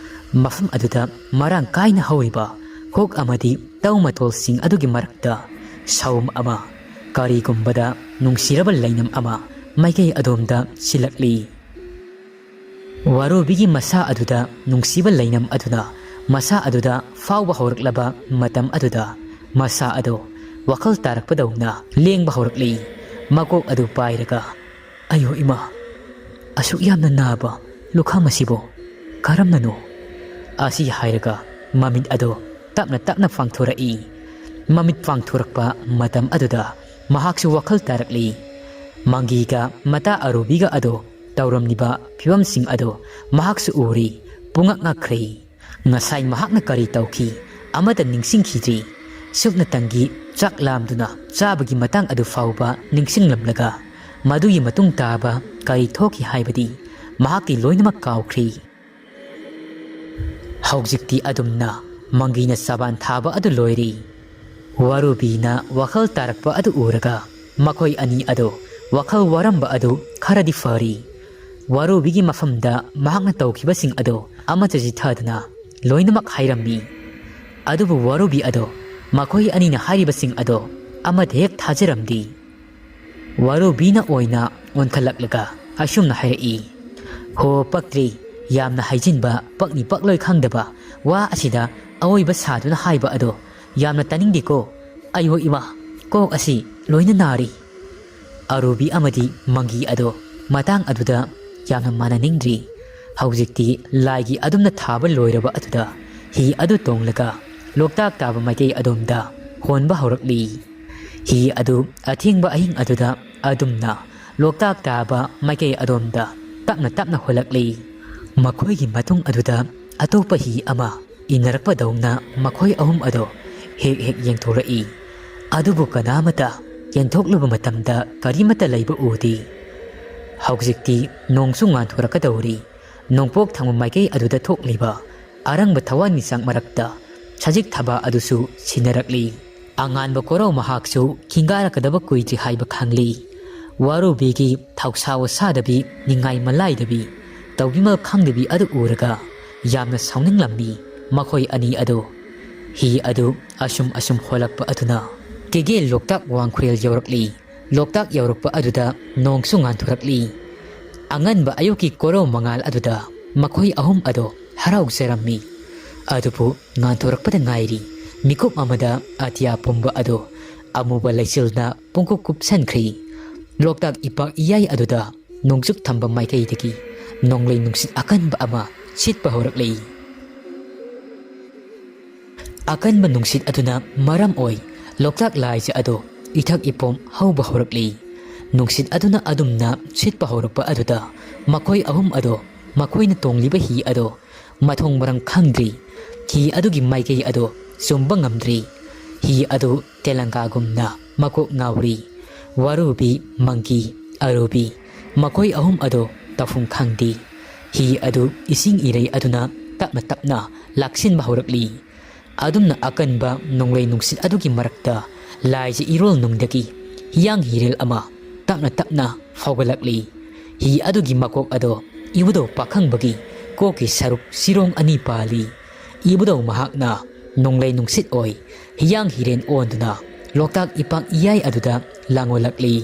ꯃꯐꯝ ꯑꯗꯨꯗ ꯃꯔꯥꯡ ꯀꯥꯏꯅ ꯍꯧꯔꯤꯕ ꯍꯣꯛ ꯑꯃꯗꯤ ꯇꯧ ꯃꯇꯣꯜꯁꯤꯡ ꯑꯗꯨꯒꯤ ꯃꯔꯛꯇ ꯁꯥꯎꯝ ꯑꯃ, ꯀꯔꯤꯒꯨꯝꯕꯗ ꯅꯨꯡꯁꯤꯔꯕ ꯂꯩꯅꯝ ꯑꯃ ꯃꯥꯏꯀꯩ ꯑꯗꯣꯝꯗ ꯁꯤꯜꯂꯛꯂꯤ꯫ ꯋꯥꯔꯨꯕꯤꯒꯤ ꯃꯁꯥ ꯑꯗꯨꯗ ꯅꯨꯡꯁꯤꯕ ꯂꯩꯅꯝ ꯑꯗꯨꯅ ꯃꯁꯥ ꯑꯗꯨꯗ ꯐꯥꯎꯕ ꯍꯧꯔꯛꯂꯕ ꯃꯇꯝ ꯑꯗꯨꯗ, ꯃꯁꯥ ꯑꯗꯣ ꯋꯥꯈꯜ ꯇꯥꯔꯛꯄꯗꯧꯅ ꯂꯦꯡꯕ ꯍꯧꯔꯛꯂꯤ꯫ ꯃꯀꯣꯛ ꯑꯗꯨ ꯄꯥꯏꯔꯒ, "ꯑꯌꯣ ꯏꯃꯥ, ꯑꯁꯨꯛ ꯌꯥꯝꯅ ꯅꯥꯕ ꯂꯨꯈꯝ ꯑꯁꯤꯕꯨ ꯀꯔꯝꯅꯅꯣ?" ꯑꯁꯤ ꯍꯥꯏꯔꯒ ꯃꯃꯤꯠ ꯑꯗꯣ ꯇꯞꯅ ꯇꯞꯅ ꯄꯥꯡꯊꯣꯔꯛꯏ꯫ ꯃꯃꯤꯠ ꯄꯥꯡꯊꯣꯔꯛꯄ ꯃꯇꯝ ꯑꯗꯨꯗ ꯃꯍꯥꯛꯁꯨ ꯋꯥꯈꯜ ꯇꯥꯔꯛꯂꯤ꯫ ꯃꯪꯒꯤꯒ ꯃꯇꯥ ꯑꯔꯨꯕꯤꯒ ꯑꯗꯣ ꯇꯧꯔꯝꯂꯤꯕ ꯐꯤꯕꯝꯁꯤꯡ ꯑꯗꯣ ꯃꯍꯥꯛꯁꯨ ꯎꯔꯤ꯫ ꯄꯨꯡꯉꯛ ꯉꯛꯈ꯭ꯔꯦ꯫ ꯉꯁꯥꯏ ꯃꯍꯥꯛꯅ ꯀꯔꯤ ꯇꯧꯈꯤ ꯑꯃꯠꯇ ꯅꯤꯡꯁꯤꯡꯈꯤꯗ꯭ꯔꯤ꯫ ꯁꯨꯞꯅꯇꯪꯒꯤ ꯆꯥꯛ ꯂꯥꯝꯗꯨꯅ ꯆꯥꯕꯒꯤ ꯃꯇꯥꯡ ꯑꯗꯨ ꯐꯥꯎꯕ ꯅꯤꯡꯁꯤꯡꯂꯝꯂꯒ, ꯃꯗꯨꯒꯤ ꯃꯇꯨꯡ ꯇꯥꯕ ꯀꯔꯤ ꯊꯣꯛꯈꯤ ꯍꯥꯏꯕꯗꯤ ꯃꯍꯥꯛꯇꯤ ꯂꯣꯏꯅꯃꯛ ꯀꯥꯎꯈ꯭ꯔꯦ꯫ ꯍꯧꯖꯤꯛꯇꯤ ꯑꯗꯨꯝꯅ ꯃꯪꯒꯤꯅ ꯆꯕꯥꯟ ꯊꯥꯕ ꯑꯗꯨ ꯂꯣꯏꯔꯦ꯫ ꯋꯥꯔꯨꯕꯤꯅ ꯋꯥꯈꯜ ꯇꯥꯔꯛꯄ ꯑꯗꯨ ꯎꯔꯒ ꯃꯈꯣꯏ ꯑꯅꯤ ꯑꯗꯨ ꯋꯥꯈꯜ ꯋꯥꯔꯝꯕ ꯑꯗꯨ ꯈꯔꯗꯤ ꯐꯔꯤ꯫ ꯋꯥꯔꯨꯕꯤꯒꯤ ꯃꯐꯝꯗ ꯃꯍꯥꯛꯅ ꯇꯧꯈꯤꯕꯁꯤꯡ ꯑꯗꯨ ꯑꯃꯠꯇ ꯆꯤꯊꯗꯅ ꯂꯣꯏꯅꯃꯛ ꯍꯥꯏꯔꯝꯃꯤ꯫ ꯑꯗꯨꯕꯨ ꯋꯥꯔꯨꯕꯤ ꯑꯗꯣ ꯃꯈꯣꯏ ꯑꯅꯤꯅ ꯍꯥꯏꯔꯤꯕꯁꯤꯡ ꯑꯗꯣ ꯑꯃꯠꯇ ꯍꯦꯛ ꯊꯥꯖꯔꯝꯗꯦ꯫ ꯋꯥꯔꯨꯕꯤꯅ ꯑꯣꯏꯅ ꯑꯣꯟꯈꯠꯂꯛꯂꯒ ꯑꯁꯨꯝꯅ ꯍꯥꯏꯔꯛꯏ, "ꯍꯣ ꯄꯛꯇ꯭ꯔꯤ, ꯌꯥꯝꯅ ꯍꯥꯏꯖꯤꯟꯕ, ꯄꯛꯅꯤ ꯄꯛꯂꯣꯏ ꯈꯪꯗꯕ ꯋꯥ ꯑꯁꯤꯗ ꯑꯑꯣꯏꯕ ꯁꯥꯗꯨꯅ ꯍꯥꯏꯕ ꯑꯗꯣ ꯌꯥꯝꯅ ꯇꯥꯅꯤꯡꯗꯦꯀꯣ꯫ ꯑꯌꯣ ꯏꯃꯥ, ꯀꯣꯛ ꯑꯁꯤ ꯂꯣꯏꯅ ꯅꯥꯔꯤ꯫" ꯑꯔꯨꯕꯤ ꯑꯃꯗꯤ ꯃꯪꯒꯤ ꯑꯗꯣ ꯃꯇꯥꯡ ꯑꯗꯨꯗ ꯌꯥꯝꯅ ꯃꯥꯟꯅꯅꯤꯡꯗ꯭ꯔꯤ꯫ ꯍꯧꯖꯤꯛꯇꯤ ꯂꯥꯏꯒꯤ ꯑꯗꯨꯝꯅ ꯊꯥꯕ ꯂꯣꯏꯔꯕ ꯑꯗꯨꯗ ꯍꯤ ꯑꯗꯨ ꯇꯣꯡꯂꯒ ꯂꯣꯛꯇꯥꯛ ꯇꯥꯕ ꯃꯥꯏꯀꯩ ꯑꯗꯣꯝꯗ ꯍꯣꯟꯕ ꯍꯧꯔꯛꯂꯤ꯫ ꯍꯤ ꯑꯗꯨ ꯑꯊꯦꯡꯕ ꯑꯍꯤꯡ ꯑꯗꯨꯗ ꯑꯗꯨꯝꯅ ꯂꯣꯛꯇꯥꯛ ꯇꯥꯕ ꯃꯥꯏꯀꯩ ꯑꯗꯣꯝꯗ ꯇꯞꯅ ꯇꯞꯅ ꯍꯣꯜꯂꯛꯂꯤ꯫ ꯃꯈꯣꯏꯒꯤ ꯃꯇꯨꯡ ꯑꯗꯨꯗ ꯑꯇꯣꯞꯄ ꯍꯤ ꯑꯃ ꯏꯟꯅꯔꯛꯄꯗꯧꯅ ꯃꯈꯣꯏ ꯑꯍꯨꯝ ꯑꯗꯣ ꯍꯦꯛ ꯍꯦꯛ ꯌꯦꯡꯊꯣꯔꯛꯏ꯫ ꯑꯗꯨꯕꯨ ꯀꯅꯥꯃꯠꯇ ꯌꯦꯡꯊꯣꯛꯂꯨꯕ ꯃꯇꯝꯗ ꯀꯔꯤꯃꯠꯇ ꯂꯩꯕ ꯎꯗꯦ꯫ ꯍꯧꯖꯤꯛꯇꯤ ꯅꯣꯡꯁꯨ ꯉꯥꯟꯊꯣꯔꯛꯀꯗꯧꯔꯤ꯫ ꯅꯣꯡꯄꯣꯛ ꯊꯪꯕ ꯃꯥꯏꯀꯩ ꯑꯗꯨꯗ ꯊꯣꯛꯂꯤꯕ ꯑꯔꯪꯕ ꯊꯋꯥꯟꯃꯤꯆꯥꯛ ꯃꯔꯛꯇ ꯁꯖꯤꯛ ꯊꯕꯥ ꯑꯗꯨꯁꯨ ꯁꯤꯟꯅꯔꯛꯂꯤ꯫ ꯑꯉꯥꯟꯕ ꯀꯣꯔꯧ ꯃꯍꯥꯛꯁꯨ ꯈꯤꯡꯒꯥꯔꯛꯀꯗꯕ ꯀꯨꯏꯗ꯭ꯔꯤ ꯍꯥꯏꯕ ꯈꯪꯂꯤ꯫ ꯋꯥꯔꯨꯕꯤꯒꯤ ꯊꯧꯁꯥ ꯋꯥꯁꯥꯗꯕꯤ, ꯅꯤꯡꯉꯥꯏ ꯃꯂꯥꯏꯗꯕꯤ, ꯇꯧꯕꯤꯃꯜ ꯈꯪꯗꯕꯤ ꯑꯗꯨ ꯎꯔꯒ ꯌꯥꯝꯅ ꯁꯥꯎꯅꯤꯡꯂꯝꯃꯤ ꯃꯈꯣꯏ ꯑꯅꯤ ꯑꯗꯨ꯫ ꯍꯤ ꯑꯗꯨ ꯑꯁꯨꯝ ꯑꯁꯨꯝ ꯍꯣꯜꯂꯛꯄ ꯑꯗꯨꯅ ꯀꯦꯒꯦ ꯂꯣꯛꯇꯥꯛ ꯋꯥꯡꯈꯨꯔꯦꯜ ꯌꯧꯔꯛꯂꯤ꯫ ꯂꯣꯛꯇꯥꯛ ꯌꯧꯔꯛꯄ ꯑꯗꯨꯗ ꯅꯣꯡꯁꯨ ꯉꯥꯟꯊꯣꯔꯛꯂꯤ꯫ ꯑꯉꯟꯕ ꯑꯌꯨꯛꯀꯤ ꯀꯣꯔꯧ ꯃꯉꯥꯜ ꯑꯗꯨꯗ ꯃꯈꯣꯏ ꯑꯍꯨꯝ ꯑꯗꯣ ꯍꯔꯥꯎꯖꯔꯝꯃꯤ꯫ ꯑꯗꯨꯕꯨ ꯉꯥꯟꯊꯣꯔꯛꯄꯗ ꯉꯥꯏꯔꯤ ꯃꯤꯀꯨꯞ ꯑꯃꯗ ꯑꯇꯤꯌꯥ ꯄꯨꯝꯕ ꯑꯗꯣ ꯑꯃꯨꯕ ꯂꯩꯆꯤꯜꯅ ꯄꯨꯡꯀꯨꯞ ꯀꯨꯞꯁꯟꯈ꯭ꯔꯤ꯫ ꯂꯣꯛꯇꯥꯛ ꯏꯄꯥꯛ ꯏꯌꯥꯏ ꯑꯗꯨꯗ ꯅꯣꯡꯆꯨꯞ ꯊꯪꯕ ꯃꯥꯏꯀꯩꯗꯒꯤ ꯅꯣꯡꯂꯩ ꯅꯨꯡꯁꯤꯠ ꯑꯀꯟꯕ ꯑꯃ ꯁꯤꯠꯄ ꯍꯧꯔꯛꯂꯤ꯫ ꯑꯀꯟꯕ ꯅꯨꯡꯁꯤꯠ ꯑꯗꯨꯅ ꯃꯔꯝ ꯑꯣꯏ ꯂꯣꯛꯇꯥꯛ ꯂꯥꯏꯖ ꯑꯗꯣ ꯏꯊꯛ ꯏꯄꯣꯝ ꯍꯧꯕ ꯍꯧꯔꯛꯂꯤ꯫ ꯅꯨꯡꯁꯤꯠ ꯑꯗꯨꯅ ꯑꯗꯨꯝꯅ ꯁꯤꯠꯄ ꯍꯧꯔꯛꯄ ꯑꯗꯨꯗ ꯃꯈꯣꯏ ꯑꯍꯨꯝ ꯑꯗꯣ ꯃꯈꯣꯏꯅ ꯇꯣꯡꯂꯤꯕ ꯍꯤ ꯑꯗꯣ ꯃꯊꯣꯡ ꯃꯔꯝ ꯈꯪꯗ꯭ꯔꯤ꯫ ꯍꯤ ꯑꯗꯨꯒꯤ ꯃꯥꯏꯀꯩ ꯑꯗꯣ ꯆꯨꯝꯕ ꯉꯝꯗ꯭ꯔꯤ꯫ ꯍꯤ ꯑꯗꯨ ꯇꯦꯂꯪꯒꯥꯒꯨꯝꯅ ꯃꯀꯣꯛ ꯉꯥꯎꯔꯤ꯫ ꯋꯥꯔꯨꯕꯤ, ꯃꯪꯒꯤ, ꯑꯔꯨꯕꯤ, ꯃꯈꯣꯏ ꯑꯍꯨꯝ ꯑꯗꯣ ꯇꯧꯐꯝ ꯈꯪꯗꯦ꯫ ꯍꯤ ꯑꯗꯨ ꯏꯁꯤꯡ ꯏꯔꯩ ꯑꯗꯨꯅ ꯇꯞꯅ ꯇꯞꯅ ꯂꯥꯛꯁꯤꯟꯕ ꯍꯧꯔꯛꯂꯤ꯫ ꯑꯗꯨꯝꯅ ꯑꯀꯟꯕ ꯅꯣꯡꯂꯩ ꯅꯨꯡꯁꯤꯠ ꯑꯗꯨꯒꯤ ꯃꯔꯛꯇ ꯂꯥꯏꯖ ꯏꯔꯣꯜ ꯅꯨꯡꯗꯒꯤ ꯍꯤꯌꯥꯡ ꯍꯤꯔꯦꯜ ꯑꯃ ꯇꯞꯅ ꯇꯞꯅ ꯐꯥꯎꯒꯠꯂꯛꯂꯤ꯫ ꯍꯤ ꯑꯗꯨꯒꯤ ꯃꯀꯣꯛ ꯑꯗꯣ ꯏꯕꯨꯙꯧ ꯄꯥꯈꯪꯕꯒꯤ ꯀꯣꯛꯀꯤ ꯁꯔꯨꯛ ꯁꯤꯔꯣꯡ ꯑꯅꯤ ꯄꯥꯜꯂꯤ꯫ ꯏꯕꯨꯙꯧ ꯃꯍꯥꯛꯅ ꯅꯣꯡꯂꯩ ꯅꯨꯡꯁꯤꯠ ꯑꯣꯏ ꯍꯤꯌꯥꯡ ꯍꯤꯔꯦꯟ ꯑꯣꯟꯗꯨꯅ ꯂꯣꯛꯇꯥꯛ ꯏꯄꯥꯛ ꯏꯌꯥꯏ ꯑꯗꯨꯗ ꯂꯥꯡꯑꯣꯜꯂꯛꯂꯤ꯫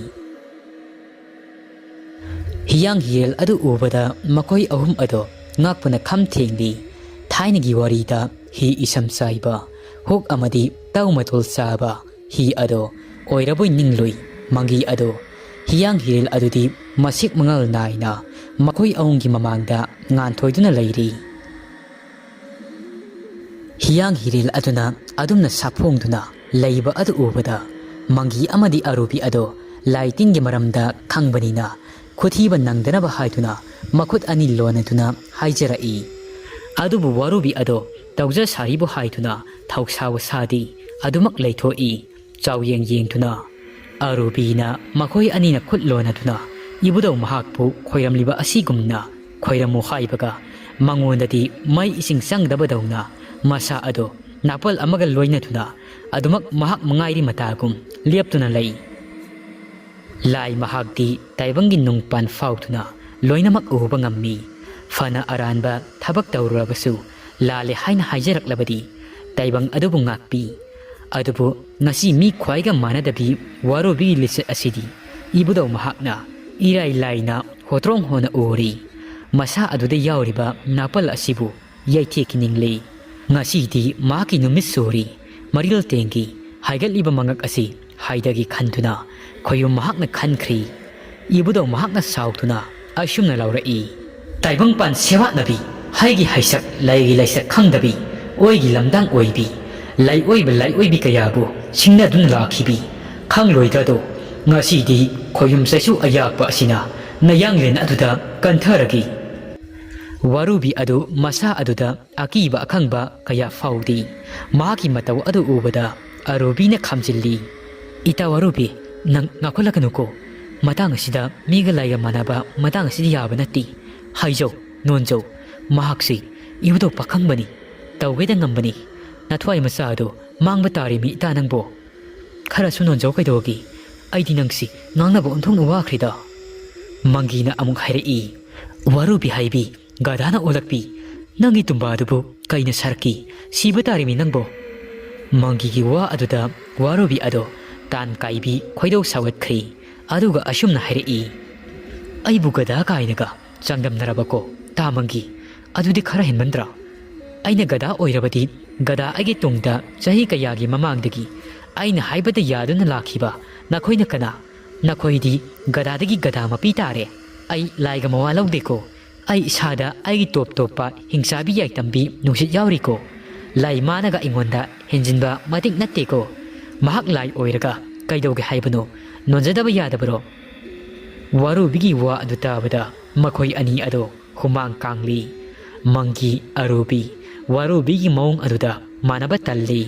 ꯍꯤꯌꯥꯡ ꯍꯤꯔꯦꯜ ꯑꯗꯨ ꯎꯕꯗ ꯃꯈꯣꯏ ꯑꯍꯨꯝ ꯑꯗꯣ ꯉꯛꯄꯅ ꯈꯝ ꯊꯦꯡꯂꯤ꯫ ꯊꯥꯏꯅꯒꯤ ꯋꯥꯔꯤꯗ ꯍꯤ ꯏꯁꯝ ꯆꯥꯏꯕ, ꯍꯨꯛ ꯑꯃꯗꯤ ꯇꯧ ꯃꯇꯣꯜ ꯆꯥꯕ ꯍꯤ ꯑꯗꯣ ꯑꯣꯏꯔꯕꯣꯏ ꯅꯤꯡꯂꯨꯏ꯫ ꯃꯪꯒꯤ ꯑꯗꯣ ꯍꯤꯌꯥꯡ ꯍꯤꯔꯦꯜ ꯑꯗꯨꯗꯤ ꯃꯁꯤꯛ ꯃꯉꯥꯜ ꯅꯥꯏꯅ ꯃꯈꯣꯏ ꯑꯍꯨꯝꯒꯤ ꯃꯃꯥꯡꯗ ꯉꯥꯟꯊꯣꯏꯗꯨꯅ ꯂꯩꯔꯤ꯫ ꯍꯤꯌꯥꯡ ꯍꯤꯔꯦꯜ ꯑꯗꯨꯅ ꯑꯗꯨꯝꯅ ꯁꯥꯐꯣꯡꯗꯨꯅ ꯂꯩꯕ ꯑꯗꯨ ꯎꯕꯗ ꯃꯪꯒꯤ ꯑꯃꯗꯤ ꯑꯔꯨꯕꯤ ꯑꯗꯣ ꯂꯥꯏ ꯇꯤꯟꯒꯤ ꯃꯔꯝꯗ ꯈꯪꯕꯅꯤꯅ ꯈꯨꯊꯤꯕ ꯅꯪꯗꯅꯕ ꯍꯥꯏꯗꯨꯅ ꯃꯈꯨꯠ ꯑꯅꯤ ꯂꯣꯟꯅꯗꯨꯅ ꯍꯥꯏꯖꯔꯛꯏ꯫ ꯑꯗꯨꯕꯨ ꯋꯥꯔꯨꯕꯤ ꯑꯗꯣ ꯇꯧꯖ ꯁꯥꯔꯤꯕꯨ ꯍꯥꯏꯗꯨꯅ ꯊꯧꯁꯥ ꯋꯥꯁꯥꯗꯤ ꯑꯗꯨꯃꯛ ꯂꯩꯊꯣꯛꯏ꯫ ꯆꯥꯎꯌꯦꯡ ꯌꯦꯡꯗꯨꯅ ꯑꯔꯨꯕꯤꯅ ꯃꯈꯣꯏ ꯑꯅꯤꯅ ꯈꯨꯠ ꯂꯣꯟꯅꯗꯨꯅ ꯏꯕꯨꯙꯧ ꯃꯍꯥꯛꯄꯨ ꯈꯣꯏꯔꯝꯂꯤꯕ ꯑꯁꯤꯒꯨꯝꯅ ꯈꯣꯏꯔꯝꯃꯨ ꯍꯥꯏꯕꯒ ꯃꯉꯣꯟꯗꯗꯤ ꯃꯩ ꯏꯁꯤꯡ ꯆꯪꯗꯕꯗꯧꯅ ꯃꯁꯥ ꯑꯗꯣ ꯅꯥꯄꯜ ꯑꯃꯒ ꯂꯣꯏꯅꯗꯨꯅ ꯑꯗꯨꯃꯛ ꯃꯍꯥꯛ ꯃꯉꯥꯏꯔꯤ ꯃꯇꯥꯒꯨꯝ ꯂꯦꯞꯇꯨꯅ ꯂꯩ꯫ ꯂꯥꯏ ꯃꯍꯥꯛꯇꯤ ꯇꯥꯏꯕꯪꯒꯤ ꯅꯨꯡꯄꯥꯟ ꯐꯥꯎꯗꯨꯅ ꯂꯣꯏꯅꯃꯛ ꯎꯕ ꯉꯝꯃꯤ꯫ ꯐꯅ ꯑꯔꯥꯟꯕ ꯊꯕꯛ ꯇꯧꯔꯨꯔꯕꯁꯨ, ꯂꯥꯜꯂꯦ ꯍꯥꯏꯅ ꯍꯥꯏꯖꯔꯛꯂꯕꯗꯤ ꯇꯥꯏꯕꯪ ꯑꯗꯨꯕꯨ ꯉꯥꯛꯄꯤ꯫ ꯑꯗꯨꯕꯨ ꯉꯁꯤ ꯃꯤ ꯈ꯭ꯋꯥꯏꯒ ꯃꯥꯟꯅꯗꯕꯤ ꯋꯥꯔꯨꯕꯤꯒꯤ ꯂꯤꯆꯠ ꯑꯁꯤꯗꯤ ꯏꯕꯨꯙꯧ ꯃꯍꯥꯛꯅ ꯏꯔꯥꯏ ꯂꯥꯏꯅ ꯍꯣꯇ꯭ꯔꯣꯡ ꯍꯣꯅ ꯎꯔꯤ꯫ ꯃꯁꯥ ꯑꯗꯨꯗ ꯌꯥꯎꯔꯤꯕ ꯅꯥꯄꯜ ꯑꯁꯤꯕꯨ ꯌꯩꯊꯦꯛꯈꯤ ꯅꯤꯡꯂꯤ꯫ ꯉꯁꯤꯗꯤ ꯃꯍꯥꯛꯀꯤ ꯅꯨꯃꯤꯠ ꯁꯨꯔꯤ꯫ ꯃꯔꯤꯜ ꯇꯦꯡꯒꯤ ꯍꯥꯏꯒꯠꯂꯤꯕ ꯃꯉꯛ ꯑꯁꯤ ꯍꯥꯏꯗꯒꯤ ꯈꯟꯗꯨꯅ ꯈꯣꯌꯨꯝ ꯃꯍꯥꯛꯅ ꯈꯟꯈ꯭ꯔꯤ꯫ ꯏꯕꯨꯙꯧ ꯃꯍꯥꯛꯅ ꯁꯥꯎꯗꯨꯅ ꯑꯁꯨꯝꯅ ꯂꯥꯎꯔꯛꯏ, "ꯇꯥꯏꯕꯪꯄꯥꯟ ꯁꯦꯋꯥꯠꯅꯕꯤ, ꯍꯩꯒꯤ ꯍꯩꯁꯛ, ꯂꯩꯒꯤ ꯂꯩꯁꯛ ꯈꯪꯗꯕꯤ, ꯑꯣꯏꯒꯤ ꯂꯝꯗꯥꯡ ꯑꯣꯏꯕꯤ, ꯂꯩ ꯑꯣꯏꯕ ꯂꯩ ꯑꯣꯏꯕꯤ ꯀꯌꯥꯕꯨ ꯁꯤꯡꯅꯗꯨꯅ ꯂꯥꯛꯈꯤꯕꯤ, ꯈꯪꯂꯣꯏꯗ꯭ꯔꯗꯣ? ꯉꯁꯤꯗꯤ ꯈꯣꯌꯨꯝ ꯆꯩꯁꯨ ꯑꯌꯥꯛꯄ ꯑꯁꯤꯅ ꯅꯌꯥꯡꯂꯦꯟ ꯑꯗꯨꯗ ꯀꯟꯊꯔꯒꯦ"꯫ ꯋꯥꯔꯨꯕꯤ ꯑꯗꯨ ꯃꯁꯥ ꯑꯗꯨꯗ ꯑꯀꯤꯕ ꯑꯈꯪꯕ ꯀꯌꯥ ꯐꯥꯎꯗꯦ꯫ ꯃꯍꯥꯛꯀꯤ ꯃꯇꯧ ꯑꯗꯨ ꯎꯕꯗ ꯑꯔꯨꯕꯤꯅ ꯈꯥꯝꯖꯤꯜꯂꯤ꯫ "ꯏꯇꯥ ꯋꯥꯔꯨꯕꯤ, ꯅꯪ ꯉꯥꯎꯈꯠꯂꯛꯀꯅꯨꯀꯣ꯫ ꯃꯇꯥꯡ ꯑꯁꯤꯗ ꯃꯤꯒ ꯂꯥꯏꯒ ꯃꯥꯟꯅꯕ ꯃꯇꯥꯡ ꯑꯁꯤꯗꯤ ꯌꯥꯕ ꯅꯠꯇꯦ꯫ ꯍꯥꯏꯖꯧ, ꯅꯣꯟꯖꯧ, ꯃꯍꯥꯛꯁꯤ ꯏꯕꯨꯙꯧ ꯄꯥꯈꯪꯕꯅꯤ, ꯇꯧꯒꯦꯗ ꯉꯝꯕꯅꯤ꯫ ꯅꯊ꯭ꯋꯥꯏ ꯃꯆꯥ ꯑꯗꯨ ꯃꯥꯡꯕ ꯇꯥꯔꯤꯃꯤ ꯏꯇꯥ ꯅꯪꯕꯣ꯫ ꯈꯔꯁꯨ ꯅꯣꯟꯖꯧ ꯀꯩꯗꯧꯒꯦ? ꯑꯩꯗꯤ ꯅꯪꯁꯤ ꯉꯥꯡꯅꯕ ꯑꯣꯟꯊꯣꯛꯅ ꯋꯥꯈ꯭ꯔꯦꯗ"꯫ ꯃꯪꯒꯤꯅ ꯑꯃꯨꯛ ꯍꯥꯏꯔꯛꯏ, "ꯋꯥꯔꯨꯕꯤ ꯍꯥꯏꯕꯤ, ꯒꯙꯥꯅ ꯑꯣꯜꯂꯛꯄꯤ, ꯅꯪꯒꯤ ꯇꯨꯝꯕꯥꯗꯨꯕꯨ ꯀꯩꯅ ꯁꯥꯔꯛꯀꯤ? ꯁꯤꯕ ꯇꯥꯔꯤꯃꯤ ꯅꯪꯕꯣ"꯫ ꯃꯪꯒꯤꯒꯤ ꯋꯥ ꯑꯗꯨꯗ ꯋꯥꯔꯨꯕꯤ ꯑꯗꯣ ꯇꯥꯟ ꯀꯥꯏꯕꯤ ꯈꯣꯏꯗꯧ ꯁꯥꯎꯒꯠꯈ꯭ꯔꯤ꯫ ꯑꯗꯨꯒ ꯑꯁꯨꯝꯅ ꯍꯥꯏꯔꯛꯏ, "ꯑꯩꯕꯨ ꯒꯙꯥ ꯀꯥꯏꯅꯒ ꯆꯥꯡꯗꯝꯅꯔꯕꯀꯣ ꯇꯥ ꯃꯪꯒꯤ? ꯑꯗꯨꯗꯤ ꯈꯔ ꯍꯦꯟꯃꯟꯗ꯭ꯔꯥ? ꯑꯩꯅ ꯒꯙꯥ ꯑꯣꯏꯔꯕꯗꯤ, ꯒꯙꯥ ꯑꯩꯒꯤ ꯇꯨꯡꯗ ꯆꯍꯤ ꯀꯌꯥꯒꯤ ꯃꯃꯥꯡꯗꯒꯤ ꯑꯩꯅ ꯍꯥꯏꯕꯗ ꯌꯥꯗꯨꯅ ꯂꯥꯛꯈꯤꯕ ꯅꯈꯣꯏꯅ ꯀꯅꯥ? ꯅꯈꯣꯏꯗꯤ ꯒꯙꯥꯗꯒꯤ ꯒꯙꯥ ꯃꯄꯤ ꯇꯥꯔꯦ꯫ ꯑꯩ ꯂꯥꯏꯒ ꯃꯋꯥ ꯂꯧꯗꯦꯀꯣ꯫ ꯑꯩ ꯏꯁꯥꯗ ꯑꯩꯒꯤ ꯇꯣꯞ ꯇꯣꯞꯄ ꯍꯤꯡꯆꯥꯕꯤ ꯌꯥꯏꯇꯝꯕꯤ ꯅꯨꯡꯁꯤꯠ ꯌꯥꯎꯔꯤꯀꯣ꯫ ꯂꯥꯏ ꯃꯥꯅꯒ ꯑꯩꯉꯣꯟꯗ ꯍꯦꯟꯖꯤꯟꯕ ꯃꯇꯤꯛ ꯅꯠꯇꯦꯀꯣ꯫ ꯃꯍꯥꯛ ꯂꯥꯏ ꯑꯣꯏꯔꯒ ꯀꯩꯗꯧꯒꯦ ꯍꯥꯏꯕꯅꯣ? ꯅꯣꯟꯖꯗꯕ ꯌꯥꯗꯕꯔꯣ?" ꯋꯥꯔꯨꯕꯤꯒꯤ ꯋꯥ ꯑꯗꯨ ꯇꯥꯕꯗ ꯃꯈꯣꯏ ꯑꯅꯤ ꯑꯗꯣ ꯍꯨꯃꯥꯡ ꯀꯥꯡꯂꯤ꯫ ꯃꯪꯒꯤ, ꯑꯔꯨꯕꯤ, ꯋꯥꯔꯨꯕꯤꯒꯤ ꯃꯑꯣꯡ ꯑꯗꯨꯗ ꯃꯥꯟꯅꯕ ꯇꯜꯂꯤ꯫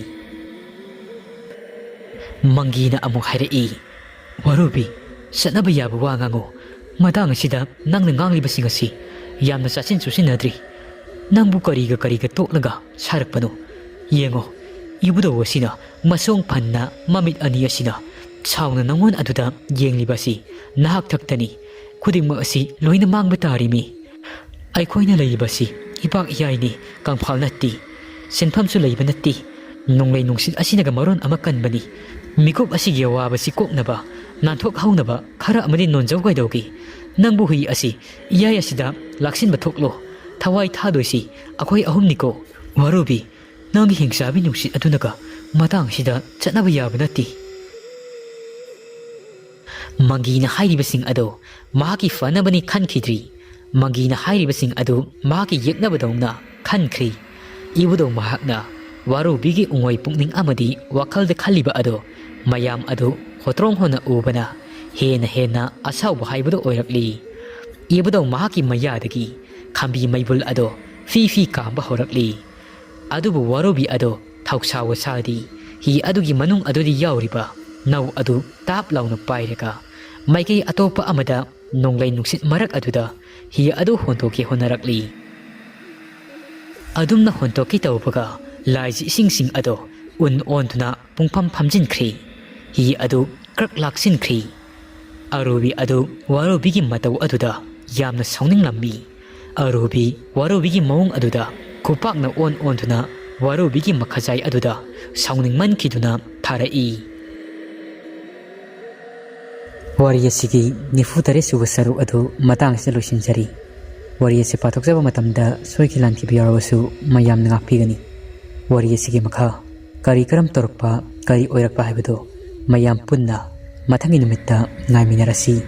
ꯃꯪꯒꯤꯅ ꯑꯃꯨꯛ ꯍꯥꯏꯔꯛꯏ, "ꯋꯥꯔꯨꯕꯤ, ꯆꯠꯅꯕ ꯌꯥꯕ ꯋꯥ ꯉꯥꯡꯉꯨ꯫ ꯃꯇꯥꯡ ꯑꯁꯤꯗ ꯅꯪꯅ ꯉꯥꯡꯂꯤꯕꯁꯤꯡ ꯑꯁꯤ ꯌꯥꯝꯅ ꯆꯥꯁꯤꯟ ꯆꯨꯁꯤꯟꯅꯗ꯭ꯔꯤ꯫ ꯅꯪꯕꯨ ꯀꯔꯤꯒ ꯀꯔꯤꯒ ꯇꯣꯛꯂꯒ ꯁꯥꯔꯛꯄꯅꯣ? "ꯌꯦꯡꯉꯣ, ꯏꯕꯨꯙꯧ ꯑꯁꯤꯅ ꯃꯁꯣꯡ ꯐꯟꯅ ꯃꯃꯤꯠ ꯑꯅꯤ ꯑꯁꯤꯅ ꯁꯥꯎꯅ ꯅꯪꯉꯣꯟ ꯑꯗꯨꯗ ꯌꯦꯡꯂꯤꯕ ꯑꯁꯤ ꯅꯍꯥꯛ ꯊꯛꯇꯅꯤ꯫ ꯈꯨꯗꯤꯡꯃꯛ ꯑꯁꯤ ꯂꯣꯏꯅ ꯃꯥꯡꯕ ꯇꯥꯔꯤꯃꯤ꯫ ꯑꯩꯈꯣꯏꯅ ꯂꯩꯔꯤꯕꯁꯤ ꯏꯄꯥꯛ ꯏꯌꯥꯏꯅꯤ, ꯀꯪꯐꯥꯜ ꯅꯠꯇꯦ, ꯁꯤꯟꯐꯝꯁꯨ ꯂꯩꯕ ꯅꯠꯇꯦ꯫ ꯅꯣꯡꯂꯩ ꯅꯨꯡꯁꯤꯠ ꯑꯁꯤꯅꯒ ꯃꯔꯣꯟ ꯑꯃ ꯀꯟꯕꯅꯤ꯫ ꯃꯤꯀꯨꯞ ꯑꯁꯤꯒꯤ ꯑꯋꯥꯕꯁꯤ ꯀꯣꯛꯅꯕ, ꯅꯥꯟꯊꯣꯛꯍꯧꯅꯕ ꯈꯔ ꯑꯃꯗꯤ ꯅꯣꯟꯖꯧ ꯀꯩꯗꯧꯒꯦ? ꯅꯪꯕꯨ ꯍꯨꯏ ꯑꯁꯤ ꯏꯌꯥꯏ ꯑꯁꯤꯗ ꯂꯥꯛꯁꯤꯟꯕ ꯊꯣꯛꯂꯣ꯫ ꯊꯋꯥꯏ ꯊꯥꯗꯣꯏꯁꯤ ꯑꯩꯈꯣꯏ ꯑꯍꯨꯝꯅꯤꯀꯣ꯫ ꯋꯥꯔꯨꯕꯤ, ꯅꯪꯒꯤ ꯍꯤꯡꯆꯥꯕꯤ ꯅꯨꯡꯁꯤꯠ ꯑꯗꯨꯅꯒ ꯃꯇꯥꯡꯁꯤꯗ ꯆꯠꯅꯕ ꯌꯥꯕ ꯅꯠꯇꯦ꯫" ꯃꯪꯒꯤꯅ ꯍꯥꯏꯔꯤꯕꯁꯤꯡ ꯑꯗꯣ ꯃꯍꯥꯛꯀꯤ ꯐꯅꯕꯅꯤ ꯈꯟꯈꯤꯗ꯭ꯔꯤ꯫ ꯃꯪꯒꯤꯅ ꯍꯥꯏꯔꯤꯕꯁꯤꯡ ꯑꯗꯨ ꯃꯍꯥꯛꯀꯤ ꯌꯦꯛꯅꯕꯗꯧꯅ ꯈꯟꯈ꯭ꯔꯤ꯫ ꯏꯕꯨꯙꯧ ꯃꯍꯥꯛꯅ ꯋꯥꯔꯨꯕꯤꯒꯤ ꯎꯉꯣꯏ ꯄꯨꯛꯅꯤꯡ ꯑꯃꯗꯤ ꯋꯥꯈꯜꯗ ꯈꯜꯂꯤꯕ ꯑꯗꯣ ꯃꯌꯥꯝ ꯑꯗꯨ ꯍꯣꯇ꯭ꯔꯣꯡ ꯍꯣꯟꯅ ꯎꯕꯅ ꯍꯦꯟꯅ ꯍꯦꯟꯅ ꯑꯁꯥꯎꯕ ꯍꯥꯏꯕꯗꯨ ꯑꯣꯏꯔꯛꯂꯤ꯫ ꯏꯕꯨꯙꯧ ꯃꯍꯥꯛꯀꯤ ꯃꯌꯥꯗꯒꯤ ꯈꯝꯕꯤ ꯃꯩꯕꯨꯜ ꯑꯗꯣ ꯐꯤ ꯐꯤ ꯀꯥꯝꯕ ꯍꯧꯔꯛꯂꯤ꯫ ꯑꯗꯨꯕꯨ ꯋꯥꯔꯨꯕꯤ ꯑꯗꯣ ꯊꯧꯁꯥ ꯋꯥꯁꯥꯗꯤ ꯍꯤ ꯑꯗꯨꯒꯤ ꯃꯅꯨꯡ ꯑꯗꯨꯗ ꯌꯥꯎꯔꯤꯕ ꯅꯧ ꯑꯗꯨ ꯇꯥꯞ ꯂꯥꯎꯅ ꯄꯥꯏꯔꯒ ꯃꯥꯏꯀꯩ ꯑꯇꯣꯞꯄ ꯑꯃꯗ ꯅꯣꯡꯂꯩ ꯅꯨꯡꯁꯤꯠ ꯃꯔꯛ ꯑꯗꯨꯗ ꯍꯤ ꯑꯗꯨ ꯍꯣꯟꯗꯣꯛꯀꯦ ꯍꯣꯠꯅꯔꯛꯂꯤ꯫ ꯑꯗꯨꯝꯅ ꯍꯣꯟꯗꯣꯛꯀꯦ ꯇꯧꯕꯒ ꯂꯥꯏꯒꯤ ꯏꯁꯤꯡꯁꯤꯡ ꯑꯗꯣ ꯎꯟ ꯑꯣꯟꯗꯨꯅ ꯄꯨꯡꯐꯝ ꯐꯝꯖꯤꯟꯈ꯭ꯔꯦ꯫ ꯍꯤ ꯑꯗꯨ ꯀ꯭ꯔꯛ ꯂꯥꯛꯁꯤꯟꯈ꯭ꯔꯦ꯫ ꯑꯔꯨꯕꯤ ꯑꯗꯨ ꯋꯥꯔꯨꯕꯤꯒꯤ ꯃꯇꯧ ꯑꯗꯨꯗ ꯌꯥꯝꯅ ꯁꯥꯎꯅꯤꯡꯂꯝꯃꯤ꯫ ꯑꯔꯨꯕꯤ ꯋꯥꯔꯨꯕꯤꯒꯤ ꯃꯑꯣꯡ ꯑꯗꯨꯗ ꯈꯨꯄꯥꯛꯅ ꯑꯣꯟ ꯑꯣꯟꯗꯨꯅ ꯋꯥꯔꯨꯕꯤꯒꯤ ꯃꯈꯖꯥꯏ ꯑꯗꯨꯗ ꯁꯥꯎꯅꯤꯡꯃꯟꯈꯤꯗꯨꯅ ꯊꯥꯔꯛꯏ꯫ ꯋꯥꯔꯤ ꯑꯁꯤꯒꯤ ꯅꯤꯐꯨ ꯇꯔꯦꯠ ꯁꯨꯕ ꯁꯔꯨꯛ ꯑꯗꯨ ꯃꯇꯥꯡ ꯑꯁꯤꯗ ꯂꯣꯏꯁꯤꯟꯖꯔꯤ꯫ ꯋꯥꯔꯤ ꯑꯁꯤ ꯄꯥꯊꯣꯛꯆꯕ ꯃꯇꯝꯗ ꯁꯣꯏꯈꯤ ꯂꯥꯟꯈꯤꯕ ꯌꯥꯎꯔꯕꯁꯨ ꯃꯌꯥꯝꯅ ꯉꯥꯛꯄꯤꯒꯅꯤ꯫ ꯋꯥꯔꯤ ꯑꯁꯤꯒꯤ ꯃꯈꯥ ꯀꯔꯤ ꯀꯔꯝ ꯇꯧꯔꯛꯄ, ꯀꯔꯤ ꯑꯣꯏꯔꯛꯄ ꯍꯥꯏꯕꯗꯨ ꯃꯌꯥꯝ ꯄꯨꯟꯅ ꯃꯊꯪꯒꯤ ꯅꯨꯃꯤꯠꯇ ꯉꯥꯏꯃꯤꯟꯅꯔꯁꯤ꯫